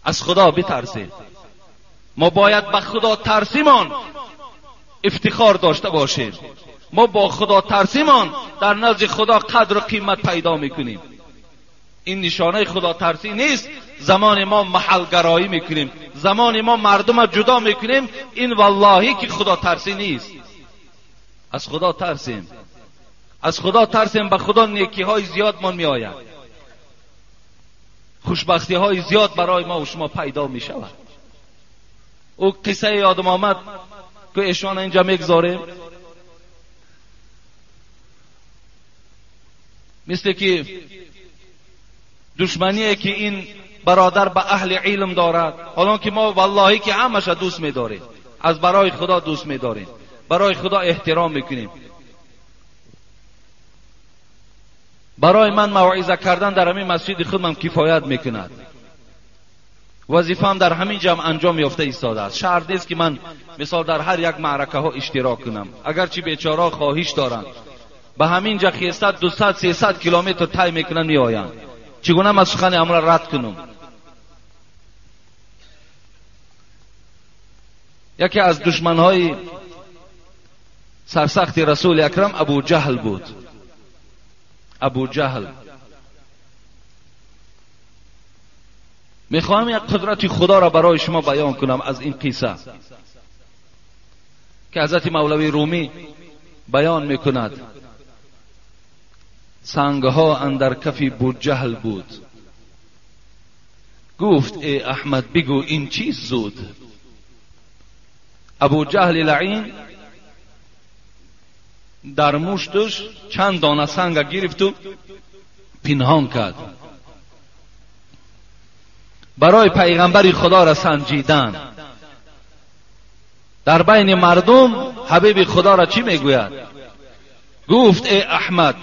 از خدا بترسید. ما باید به خدا ترسیمان افتخار داشته باشیم. ما با خدا ترسیمان در نزد خدا قدر و قیمت پیدا میکنیم. این نشانه خدا ترسی نیست. زمان ما محلگرایی میکنیم، زمان ما مردم را جدا میکنیم، این واللهی که خدا ترسی نیست. از خدا ترسیم، از خدا ترسیم، به خدا نیکی های زیاد من می آید، خوشبختی های زیاد برای ما و شما پیدا می شود. او قصه یادم آمد که ایشان اینجا میگذاریم، مثل که دشمنیه که این برادر به اهل علم دارد، حالا که ما واللهی که همش دوست میداریم، از برای خدا دوست میداریم، برای خدا احترام میکنیم. برای من موعظه کردن در همین مسجد خودم کفایت میکند، وظیفه‌ام در همین جمع انجام یافته ایستاده است. شرط نیست که من مثال در هر یک معرکه ها اشتراک کنم، اگرچه بیچاره خواهش دارند به همین جا 100 200 300 کیلومتر طی میکنن میآیند، چگونه من سخن امر رد کنم؟ یکی از دشمنهای سرسخت رسول اکرم ابو جهل بود. ابو جهل، میخواهم یک قدرت خدا را برای شما بیان کنم از این قصه که حضرت مولوی رومی بیان میکند. سنگها اندر کف بوجهل بود، گفت ای احمد بگو این چیز زود. ابو جهل لعین در مشتش چند دانه سنگ گرفت و پنهان کرد برای پیغمبر خدا را سنجیدن. در بین مردم حبیب خدا را چی میگوید؟ گفت ای احمد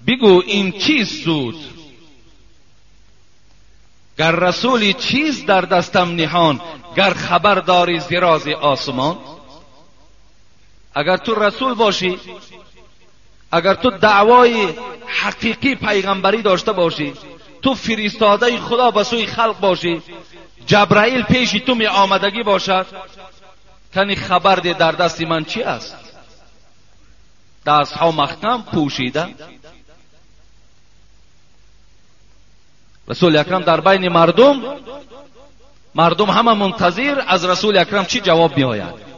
بگو این چیز زود، گر رسولی چیز در دستم نهان، گر خبر داری ز راز آسمان. اگر تو رسول باشی، اگر تو دعوای حقیقی پیغمبری داشته باشی، تو فرستاده خدا به سوی خلق باشی، جبرائیل پیش تو می آمدگی باشد، کنی خبر ده در دست من چی است؟ دستها محکم پوشیده. رسول اکرم در بین مردم، مردم همه منتظر از رسول اکرم چی جواب می آید.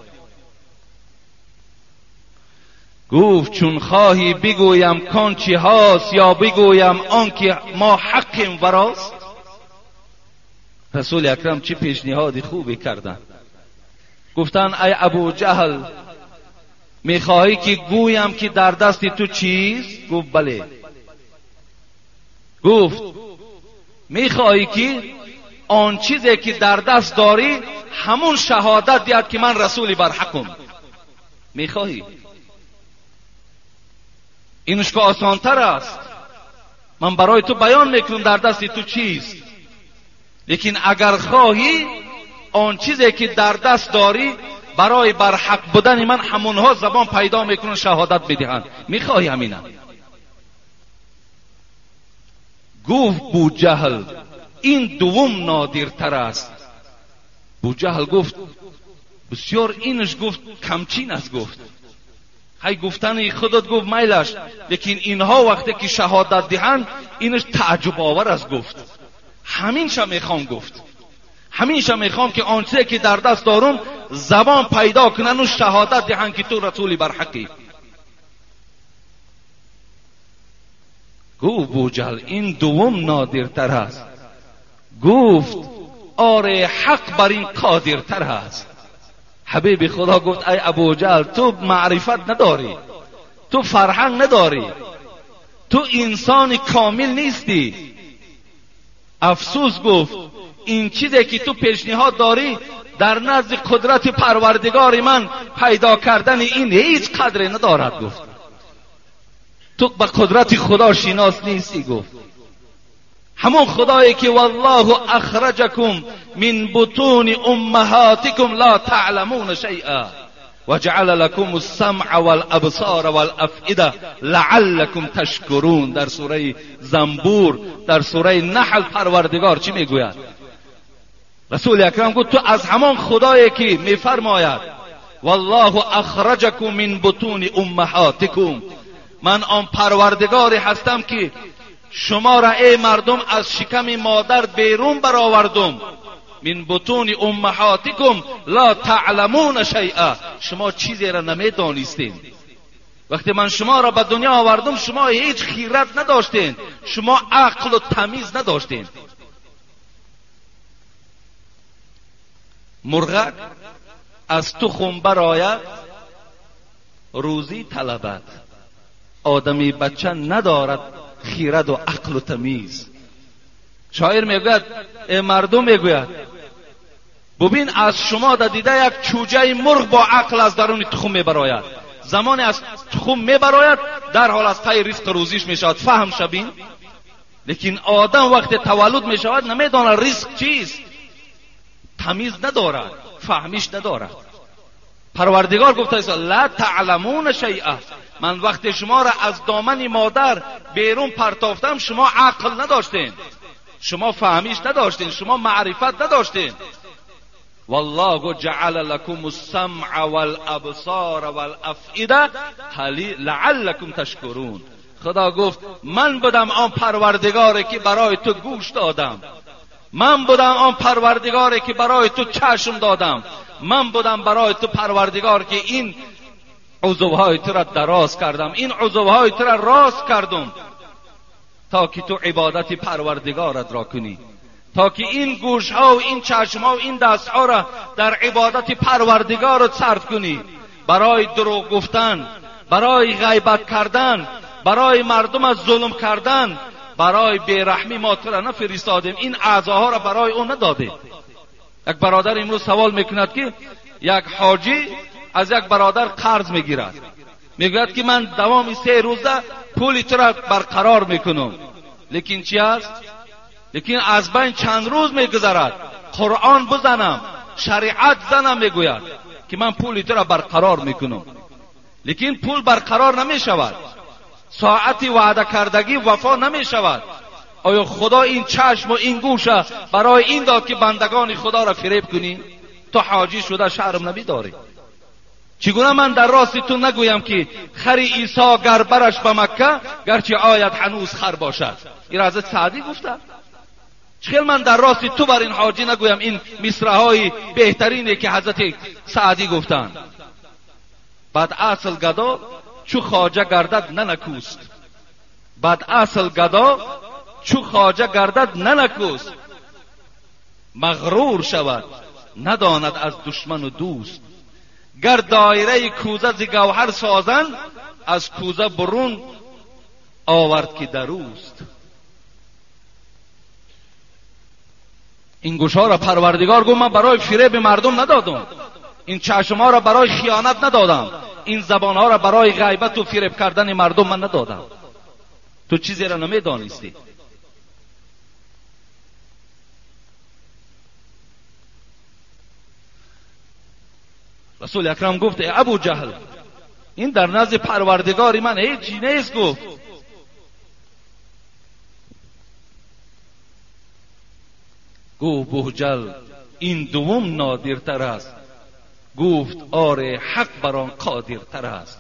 گفت چون خواهی بگویم کان چی هاست، یا بگویم آن که ما حقیم وراست. رسول اکرم چی پیشنهاد خوبی کردن. گفتن ای ابو جهل میخواهی که گویم که در دست تو چیست؟ گفت بله. گفت میخواهی که آن چیزی که در دست داری همون شهادت دهد که من رسولی برحقم؟ میخواهی؟ اینش که آسانتر است، من برای تو بیان میکنم در دست تو چیست، لیکن اگر خواهی آن چیزی که در دست داری برای برحق بودن من همونها زبان پیدا میکنن شهادت بدهند، میخواهی همینه؟ گفت بوجهل این دوم نادرتر است. بوجهل گفت بسیار اینش گفت کمچین است، گفت هی گفتن خودت گفت میلش، لیکن اینها وقتی که شهادت دهند اینش تعجب آور است. گفت همینش میخوام، گفت همینش میخوام که آنچه که در دست دارم زبان پیدا کنن و شهادت دهند که تو رسولی برحقی. گفت بوجهل این دوم نادرتر است. گفت آره حق بر این قادرتر است. حبیب خدا گفت ای ابوجهل تو معرفت نداری، تو فرهنگ نداری، تو انسان کامل نیستی. افسوس گفت این چیزی که تو پیشنهاد داری در نزد قدرت پروردگار من پیدا کردن این هیچ قدری ندارد. گفت تو به قدرت خدا شناس نیستی. گفت همون خدایی که والله اخرجکم من بطون امهاتکم لا تعلمون شیئا وجعل لكم السمع والابصار والافئده لعلکم تشکرون. در سوره زنبور، در سوره نحل پروردگار چی میگوید؟ رسول اکرم گفت تو از همان خدایی که میفرماید والله اخرجکم من بطون امهاتکم، من آن پروردگاری هستم که شما را ای مردم از شکم مادر بیرون برآوردم. من بطون امهاتکم لا تعلمون شیئا. شما چیزی را نمیدانستین. وقتی من شما را به دنیا آوردم شما هیچ خیرت نداشتین، شما عقل و تمیز نداشتین. مرغک از تخم برآید روزی طلبد، آدمی بچه ندارد خیرت و عقل و تمیز. شاعر میگوید ای مردم، میگوید ببین از شما در دیده یک چوجه مرغ با عقل از درون تخم میبراید. زمانی از تخم میبراید در حال از پی رزق روزیش میشود، فهم شبین. لیکن آدم وقت تولد میشود نمیداند رزق چیست، تمیز ندارد، فهمیش ندارد. پروردگار گفته است لا تعلمون شیئا. من وقت شما را از دامن مادر بیرون پرتافتم شما عقل نداشتین، شما فهمیش نداشتین، شما معرفت نداشتین. والله جعل لكم السمع والابصار والافئده لعلكم تشکرون. خدا گفت من بودم آن پروردگاری که برای تو گوش دادم، من بودم آن پروردگاری که برای تو چشم دادم، من بودم برای تو پروردگار که این عضوهای تو را دراز کردم، این عضوهای تو را راست کردم تا که تو عبادت پروردگارت را کنی، تا که این گوشها و این چشمها و این دستها را در عبادت پروردگارت صرف کنی. برای دروغ گفتن، برای غیبت کردن، برای مردم از ظلم کردن، برای بیرحمی ما تو را نفرستادیم، این اعضاها را برای او ندادیم. یک برادر امروز سوال میکند که یک حاجی از یک برادر قرض میگیرد، میگوید که من دوام 3 روزه پول تو را برقرار میکنم، لیکن چی است؟ لیکن از بین چند روز میگذرد، قرآن بزنم، شریعت زنم، میگوید که من پول تو را برقرار میکنم، لیکن پول برقرار نمیشود، ساعت وعده کردگی وفا نمیشود. آیا خدا این چشم و این گوش برای این داد که بندگان خدا را فریب کنی؟ تو حاجی شده شرم نمیداری. چگونه من در راست تو نگویم که خر عیسی گر برش به مکه گرچه آید هنوز خر باشد؟ این را حضرت سعدی گفته. چخیل من در راست تو بر این حاجی نگویم این مصرع های بهترینه که حضرت سعدی گفتند. بعد اصل گدا چو خواجه گردد ننکوست، بعد اصل گدا چو خواجه گردد ننکوست، مغرور شود نداند از دشمن و دوست. گر دایره کوزه ز گوهر سازند از کوزه برون آورد که دروست. این گوشها را پروردگار گفت من برای فریب مردم ندادم، این چشمها را برای خیانت ندادم، این زبانها را برای غیبت و فریب کردن مردم من ندادم. تو چیزی را نمیدانستی. رسول اکرم گفت ای ابو جهل، این در نزد پروردگار من هیچی نیست. گفت گفت بوجل این دوم نادرتر است. گفت آره حق بر آن قادرتر است.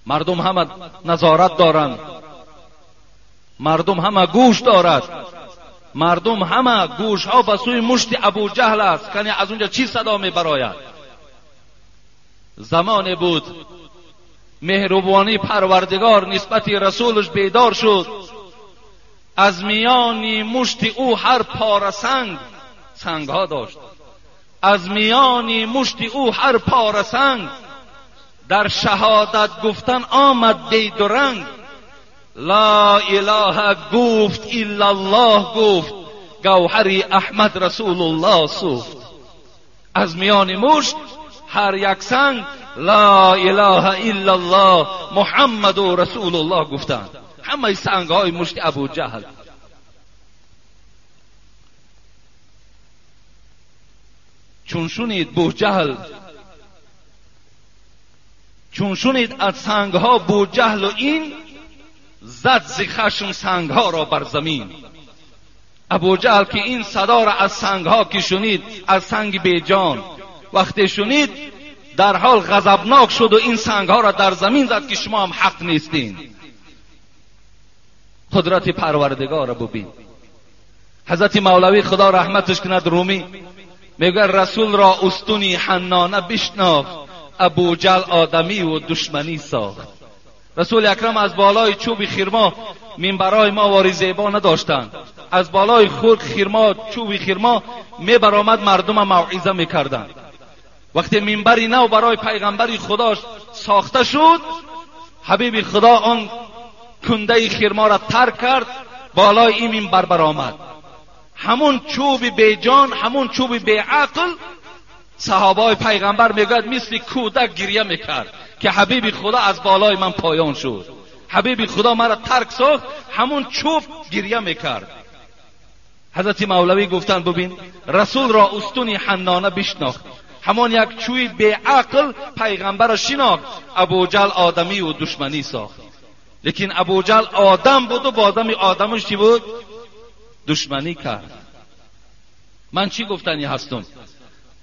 مردم همه نظارت دارند، مردم همه گوش دارد، مردم همه گوش ها به سوی مشت ابو جهل است که از اونجا چی صدا می براید. زمان بود مهربانی پروردگار نسبت رسولش بیدار شد، از میان مشت او هر پاره سنگ، سنگ ها داشت، از میان مشت او هر پاره سنگ در شهادت گفتن آمد دید و رنگ. لا اله گفت الا الله گفت، گوهر احمد رسول الله سوخت. از میان مشت هر یک سنگ لا اله الا الله محمد رسول الله گفتند. همه سنگ های مشت ابو جهل. چون شنید بوجهل، چون شنید از سنگ ها بوجهل و این، زد ز خشم سنگ ها را بر زمین. ابو جهل که این صدا را از سنگ ها که شنید، از سنگ بیجان وقتی شنید در حال غضبناک شد و این سنگ ها را در زمین زد که شما هم حق نیستین. قدرت پروردگار را ببین. حضرت مولوی خدا رحمتش کند رومی میگه رسول را استونی حنانه بشناخت، ابوجهل آدمی و دشمنی ساخت. رسول اکرم از بالای چوب خرما منبرای ما واری زیبا نداشتند، از بالای خرما چوب خرما میبرآمد مردم موعظه میکردند. وقتی منبری نو برای پیغمبر خدا ساخته شد، حبیب خدا آن کنده خرما را ترک کرد، بالای این منبر برآمد. همون چوب بیجان، همون چوب بیعقل، صحابای پیغمبر میگوید مثل کودک گریه میکرد که حبیب خدا از بالای من پایان شد، حبیب خدا مرا ترک ساخت، همون چوب گریه میکرد. حضرت مولوی گفتند ببین رسول را استون حنانه بشناخت، همون یک چوی بیعقل پیغمبر را شناخت، ابوجهل آدمی و دشمنی ساخت. لیکن ابوجهل آدم بود و با آدم آدمش چی بود؟ دشمنی کرد. من چی گفتنی هستم؟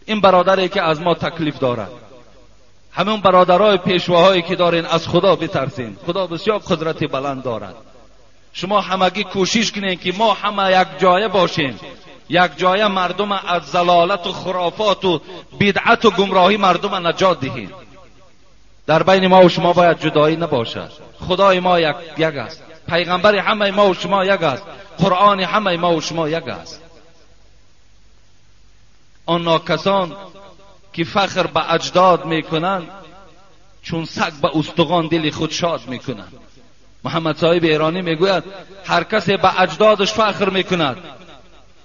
این برادری که از ما تکلیف دارد، همون برادرای پیشواهایی که دارین، از خدا بترسین. خدا بسیار قدرت بلند دارد. شما همگی کوشش کنین که ما همه یک جایه باشیم، یک جایه مردم از ضلالت و خرافات و بدعت و گمراهی مردم نجات دهیم. در بین ما و شما باید جدایی نباشد. خدای ما یک است، پیغمبر همه ما و شما یک است، قرآن همه ما و شما یک است. آن ناکسان که فخر به اجداد میکنند، چون سگ به استخوان دل خود شاد میکنند. محمد صاحب ایرانی میگوید هر کسی به اجدادش فخر میکند،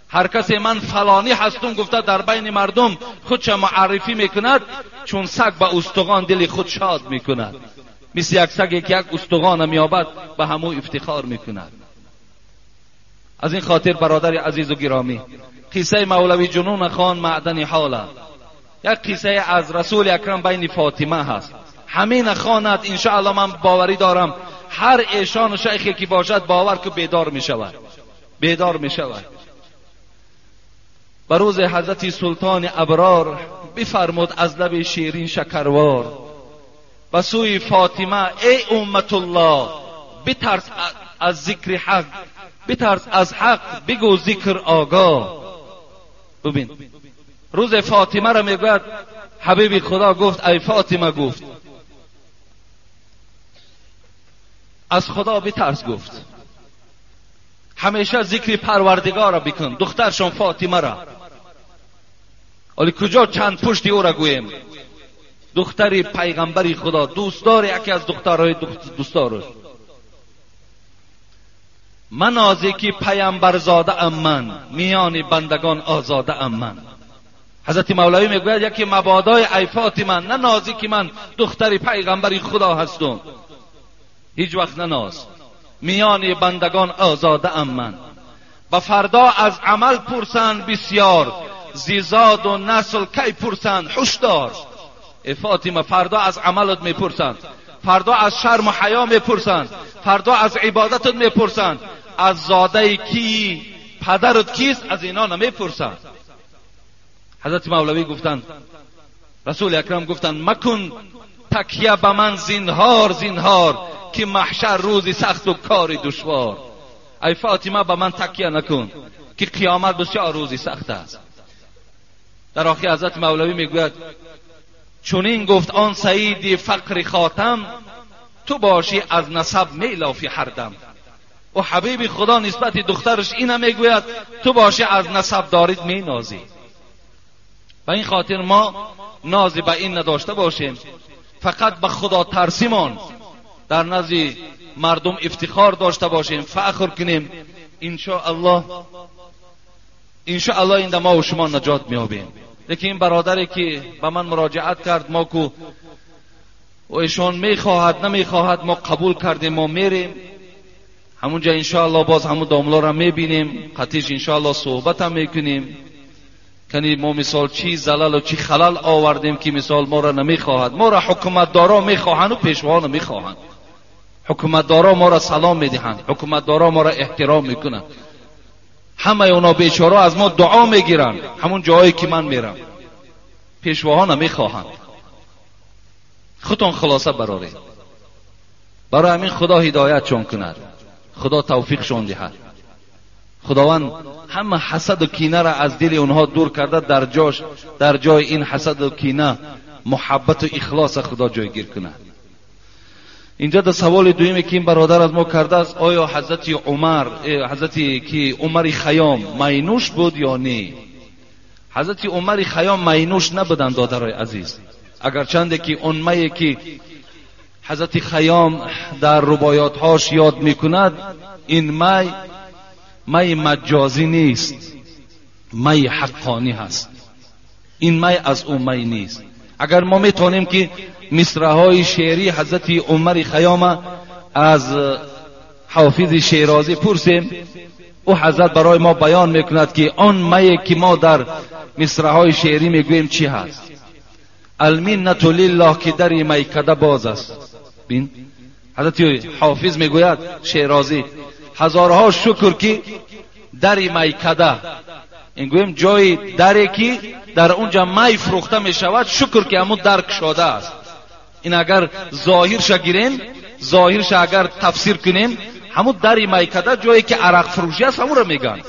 هر کسی من فلانی هستم گفته در بین مردم خودش معرفی میکند، چون سگ به استخوان دل خود شاد میکند. مثل یک سگی که یک استخوان میابد به همو افتخار میکند. از این خاطر برادر عزیز و گرامی، قصه مولوی جنون خان معدن حاله، یک قصه از رسول اکرم بین فاطمه هست. همین خواند انشاءالله من باوری دارم هر ایشان و شیخی که باشد باور که بیدار میشود، بیدار میشود. به روز حضرت سلطان ابرار بفرمود از لب شیرین شکروار به سوی فاطمه ای امت الله، بترس از ذکر حق، بترس از حق بگو ذکر آگاه. ببین روز فاطمه را میگوید حبیب خدا گفت ای فاطمه، گفت از خدا بترس، گفت همیشه ذکر پروردگار را بکن. دخترشان فاطمه را، ولی کجا چند پشتی او را گوییم، دختر پیغمبر خدا، دوستدار یکی از دخترهای دوستدارش. من آزی که پیامبر زاده ام من، میان بندگان آزاده ام من. حضرت مولوی میگوید یکی مبادای ای فاطمه نه نازی که من دختر پیغمبر خدا هستم، هیچ وقت نناز، میان بندگان آزاده ام من. و فردا از عمل پرسند بسیار، زیزاد و نسل کی پرسند هشدار. ای فاطمه فردا از عملت میپرسند، فردا از شرم و حیا میپرسند، فردا از عبادتت میپرسند، از زاده کی، پدرت کیست، از اینا نمیپرسند. حضرت مولوی گفتند، رسول اکرم گفتند مکن تکیه به من زینهار زینهار، که محشر روزی سخت و کاری دشوار. ای فاطمه به من تکیه نکن که قیامت بسیار روزی سخت است. در آخر حضرت مولوی میگوید چنین گفت آن سعید فقر خاتم، تو باشی از نسب میلافی هر دم. و حبیب خدا نسبت دخترش اینم میگوید تو باشی از نسب دارید مینازی. به این خاطر ما نازی به این نداشته باشیم، فقط به خدا ترسیمان در نزد مردم افتخار داشته باشیم، فخر کنیم. انشاءالله انشاءالله این ما و شما نجات میابیم. لیکن این برادری که به من مراجعت کرد، ما کو و ایشان میخواهد نمیخواهد، ما قبول کردیم، ما میریم همونجا انشاءالله باز همون داملا را میبینیم، قطیش انشاءالله صحبت هم میکنیم. کنی ما مثال چی زلل و چی خلل آوردیم که مثال ما را نمیخواهد. ما را حکومتدارا میخواهند و پیشوا نمیخواهند. حکومتدارا ما را سلام میدهند، حکومتدارا ما را احترام میکنند، همه اونا بیچاره از ما دعا میگیرند. همون جایی که من میرم پیشواها نمیخواهند. خودتون خلاصه برارید. برای همین خدا هدایت چون کند، خدا توفیق شون دهد، Худованд ҳама ҳасаду кинаро аз дили онҳо дур карда, дар ҷош, дар ҷои ин ҳасаду кина муҳаббату ихлоса Худо ҷойгир кунад. Инҷо дар саволи дуюме ки ин бародар аз мо кардааст, оё ҳазрати Умар, ҳазрати ки Умари Хайём майнӯш буд ё не? Ҳазрати Умари Хайём майнӯш набуданд, додарои азиз. Агарчанде ки он мае ки ҳазрати Хайём дар рубоётҳош ёд мекунад, ин май май маҷозӣ нест, май ҳаққонӣ ҳаст. Ин май аз ӯ май нест. Агар мо метавонем ки мисраҳои шеърии ҳазрати Умари Хайёма аз ҳофизи Шерозӣ пурсем, ӯ ҳазрат барои мо баён мекунад ки он мае ки мо дар мисраҳои шеърӣ мегӯем чӣ ҳаст. Алминнату лиллоҳ ки дари майкада боз аст. Бин, ҳазрати ҳофиз мегӯяд Шерозӣ, ҳазорҳо шукр ки дари майкада, ин гӯем ҷои даре ки дар онҷа май фурӯхта мешавад, шукр ки ҳамун дар кушода аст. Ин агар зоҳирша гирем, зоҳирша агар тафсир кунем, ҳамун дари майкада ҷое ки арақ фурӯшӣ аст, ҳамунро мегӯянд.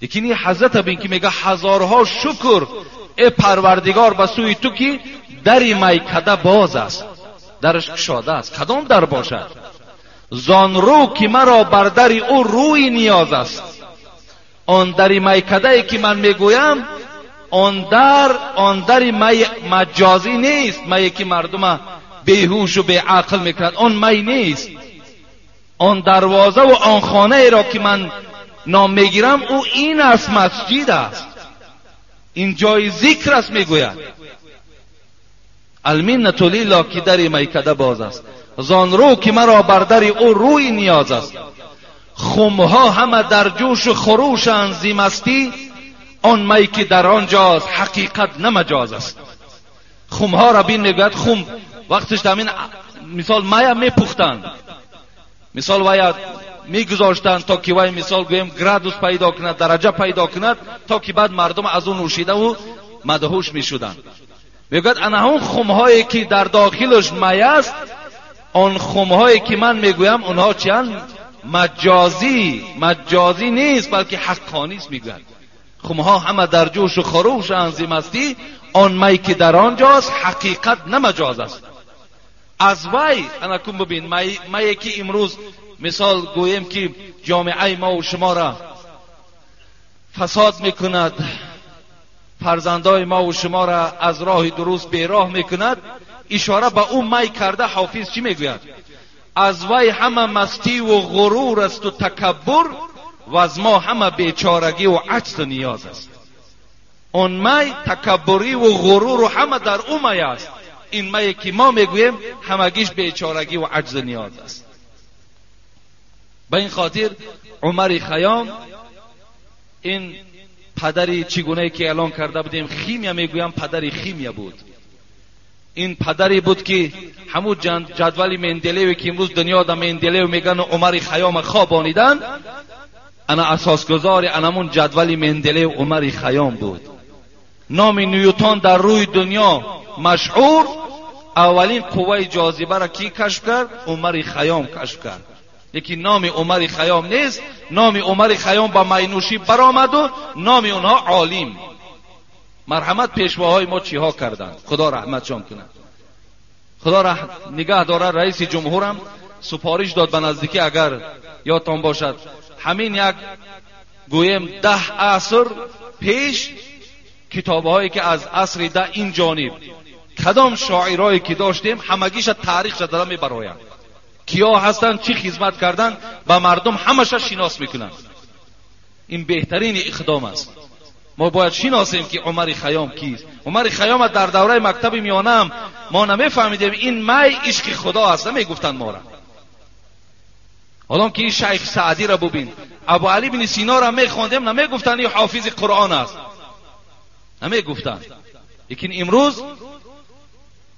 Лекин ин ҳазрата бин ки мега ҳазорҳо шукр э Парвардигор ба сӯи ту ки дари майкада боз аст, дараш кушода аст. Кадом дар бошад? Зон рӯ ки маро бар дари ӯ рӯи ниёз аст. Он дари майкадае ки ман мегӯям, он дар, он дари май маҷозӣ нест, мае ки мардума беҳушу беақл мекунад, он май нест. Он дарвозаву он хонаеро ки ман ном мегирам, ӯ ин аст, масҷид аст, ин ҷои зикр аст, мегӯяд. Алминнату лиллоҳ ки дари майкада боз аст, зон рӯ ки маро бар дари ӯ рӯи ниёз аст. Хумҳо ҳама дар ҷӯшу хурӯшанд зи мастӣ, он май ки дар он ҷост ҳақиқат на маҷоз аст. Хумҳоро бин, мегӯяд хум вақтиш ҳамин мисол мая мепухтанд, мисол вая мегузоштанд то ки вай мисол гӯем градус пайдо кунад, дараҷа пайдо кунад, то ки баъд мардум аз ӯ нӯшидаву мадҳуш мешуданд. Мегӯяд ана ҳамон хумҳое ки дар дохилаш май аст, он хумҳое ки ман мегӯям онҳо чиянд? Маҷозӣ, маҷозӣ нест, балки ҳаққонист. Мегӯяд хумҳо ҳама дар ҷӯшу хурӯшанд зи мастӣ, он май ки дар он ҷост ҳақиқат на маҷоз аст. Аз вай ана кун бибин, мае ки имрӯз мисол гӯем ки ҷомеаи мо ва шуморо фасод мекунад, фарзандои мо ва шуморо аз роҳи дуруст бероҳ мекунад, ишора ба ӯ май карда ҳофиз чӣ мегӯяд? Аз вай ҳама мастиву ғурур асту такаббур, ва аз мо ҳама бечорагиву аҷзу ниёз аст. Он май такаббуриву ғуруру ҳама дар ӯ май аст. Ин мае ки мо мегӯем ҳамагиш бечорагиву аҷзу ниёз аст. Ба ин хотир Умари Хайём ин падари чӣ гунае ки эълон карда будем химия мегӯям, падари химия буд. Ин падаре буд ки ҳамун ҷадвали Менделееве ки имрӯз дунё да Менделеев мегӯянд Умари Хайёма хобониданд, ана асосгузори анамун ҷадвали Менделеев Умари Хайём буд. Номи Ньютон дар рӯи дунё машҳур, аввалин қувваи ҷозибаро кӣ кашф кард? Умари Хайём кашф кард. Лекин номи Умари Хайём нест, номи Умари Хайём ба майнӯшӣ баромаду номи онҳо олим. Марҳамат пешвоҳои мо чиҳо карданд? Худо раҳматшон кунад. Худо нигаҳ дорад. Раиси ҷумҳурам супориш дод ба наздикӣ, агар ёдтон бошад, ҳамин як гӯем 10 аср пеш китобҳое ки аз асри 10 ин ҷониб кадом шоирое ки доштем ҳамагиша таърихша дада мебароянд, киё ҳастанд, чӣ хизмат карданд, ба мардум ҳамаша шинос мекунанд. Ин беҳтарини иқдом аст. Мо бояд шиносем ки Умари Хайём кист. Умари Хайёма дар давраи мактаби миёнаам мо намефаҳмидем ин май ишқи Худо аст, намегуфтанд мора. Ҳолон ки ин Шайх Саъдиро бубин, Абу Али ибни Синоро мехондем, намегуфтанд ин ҳофизи Қуръон аст, намегуфтанд. Лекин имрӯз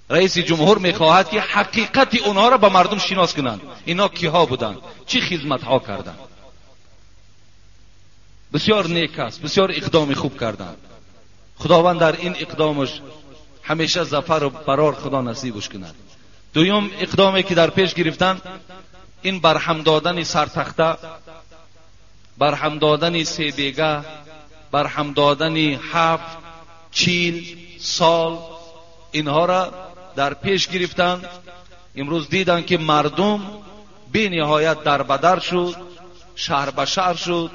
раиси ҷумҳур мехоҳад ки ҳақиқати онҳоро ба мардум шинос кунанд. Инҳо киҳо буданд, чӣ хизматҳо карданд. Бисёр нек аст, бисёр иқдоми хуб карданд. Худованд дар ин иқдомаш ҳамеша зафару барор Худо насибаш кунад. Дуюм иқдоме ки дар пеш гирифтанд, ин барҳам додани сартахта Барҳам додани себега, барҳам додани 7, 40 сол инҳоро дар пеш гирифтанд. Имрӯз диданд ки мардум бениҳоят дарбадар шуд, шаҳр ба шаҳр шуд,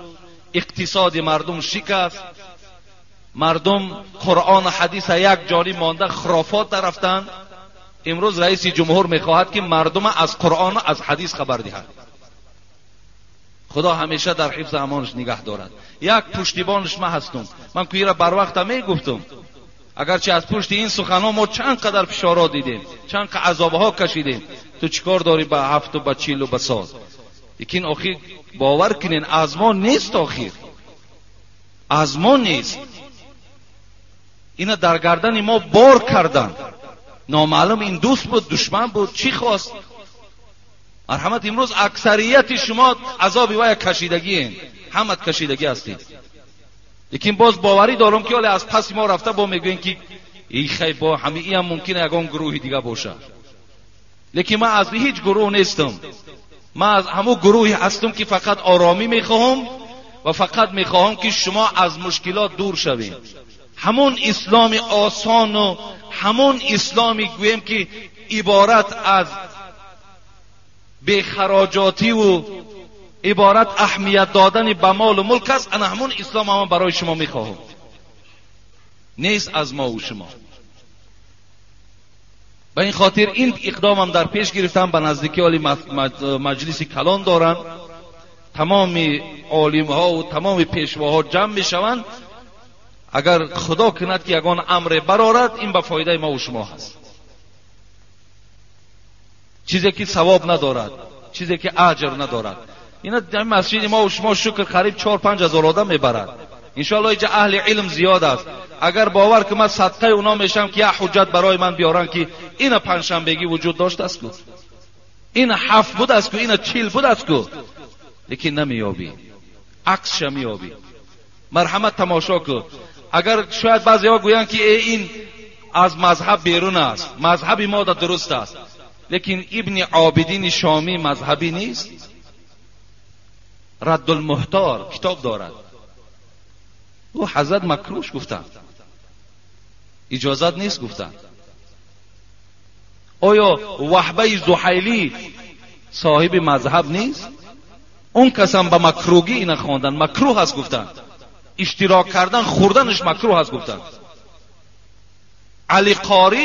иқтисоди мардум шикаст, мардум Қуръон ва ҳадиса як ҷониб монда хурофот дарафтанд. Имрӯз раиси ҷумҳур мехоҳад ки мардум аз Қуръон ва аз ҳадис хабар диҳад. Худо ҳамеша дар ҳифзи амонаш нигаҳ дорад. Як пуштибонаш ман ҳастум. Ман куира барвақта мегуфтум. Агарчи аз пушти ин суханҳо мо чанд қадар фишорҳо дидем, чанд қадар азобҳо кашидем. Ту чӣ кор дорӣ ба 7 ба 40 ба сол? Лекин охир бовар кунен, аз мо нест, охир аз мо нест. Ина дар гардани мо бор карданд. Номаълум ин дӯст буд, душман буд, чӣ хост? Марҳамат, имрӯз аксарияти шумо азоби вая кашидагиен, ҳамат кашидагӣ ҳастед. Лекин боз боварӣ дорам ки ҳоле аз паси мо рафта бо мегӯем ки эй хай, бо ҳами иам мумкин ягон гурӯҳи дига бошад. Лекин ман аз ҳеҷ гурӯҳ нестам. Ман аз ҳамун гурӯҳе ҳастам ки фақат оромӣ мехоҳам ва фақат мехоҳам ки шумо аз мушкилот дур шавед. Ҳамун исломи осону ҳамун исломи гӯем ки иборат аз бехароҷотиву иборат аҳамият додани ба молу мулк аст, ана ҳамун ислом ҳама барои шумо мехоҳам. Нест аз мо ва шумо. Ба ин хотир ин иқдомам дар пеш гирифтам. Ба наздикӣ оли маҷлиси калон доранд, тамоми олимҳо ва тамоми пешвоҳо ҷамъ мешаванд. Агар худо кунад ки ягон амре барорад, ин ба фоидаи мо ва шумо ҳаст. Чизе ки савоб надорад, чизе ки аҷр надорад. Ина масҷиди мо ва шумо шукр қариб 4-5 ҳазор одам мебарад. Иншоаллоҳ инҷа аҳли илм зиёд аст. Агар бовар ки ман садқаи уно мешам ки як ҳуҷҷат барои ман биёранд ки ина панҷшанбегӣ вуҷуд доштааст ку, ина 7 будааст ку, ина 40 будааст ку, лекин намеёбӣ, аксша меёбӣ. Марҳамат, тамошо ку. Агар шояд баъзеҳо гӯянд ки э ин аз мазҳаб берун аст, мазҳаби мо да дуруст аст, лекин Ибни Обидини Шомӣ мазҳабӣ нест. Раддулмуҳтор китоб дорад. Ӯ ҳазрат макрӯш гуфтанд, иҷозат нест гуфтанд. Оё Ваҳбаи Зуҳайлӣ соҳиби мазҳаб нест? Он касам ба макрӯгӣ ина хондан макрӯҳ аст гуфтанд. Иштирок кардан, хӯрданаш макрӯҳ аст гуфтанд. Али Қорӣ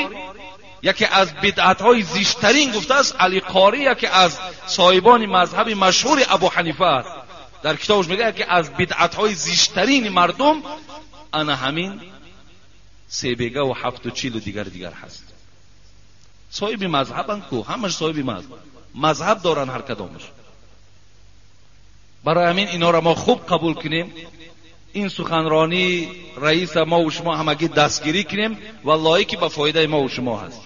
яке аз бидъатҳои зиштарин гуфтааст. Али Қорӣ яке аз соҳибони мазҳаби машҳури Абу Ҳанифа аст. Дар китобаш мегӯяд яке аз бидъатҳои зиштарини мардум ана ҳамин себега ва 7 ва 40 дигар дигар ҳаст. Соҳиби мазҳабанд ку, ҳамаш соҳиби мазҳаб доранд ҳар кадомаш. Барои ҳамин инҳоро мо хуб қабул кунем. Ин суханронии раиса мо ва шумо ҳамагӣ дастгирӣ кунем, валлоҳӣ ки ба фоидаи мо ва шумо ҳаст.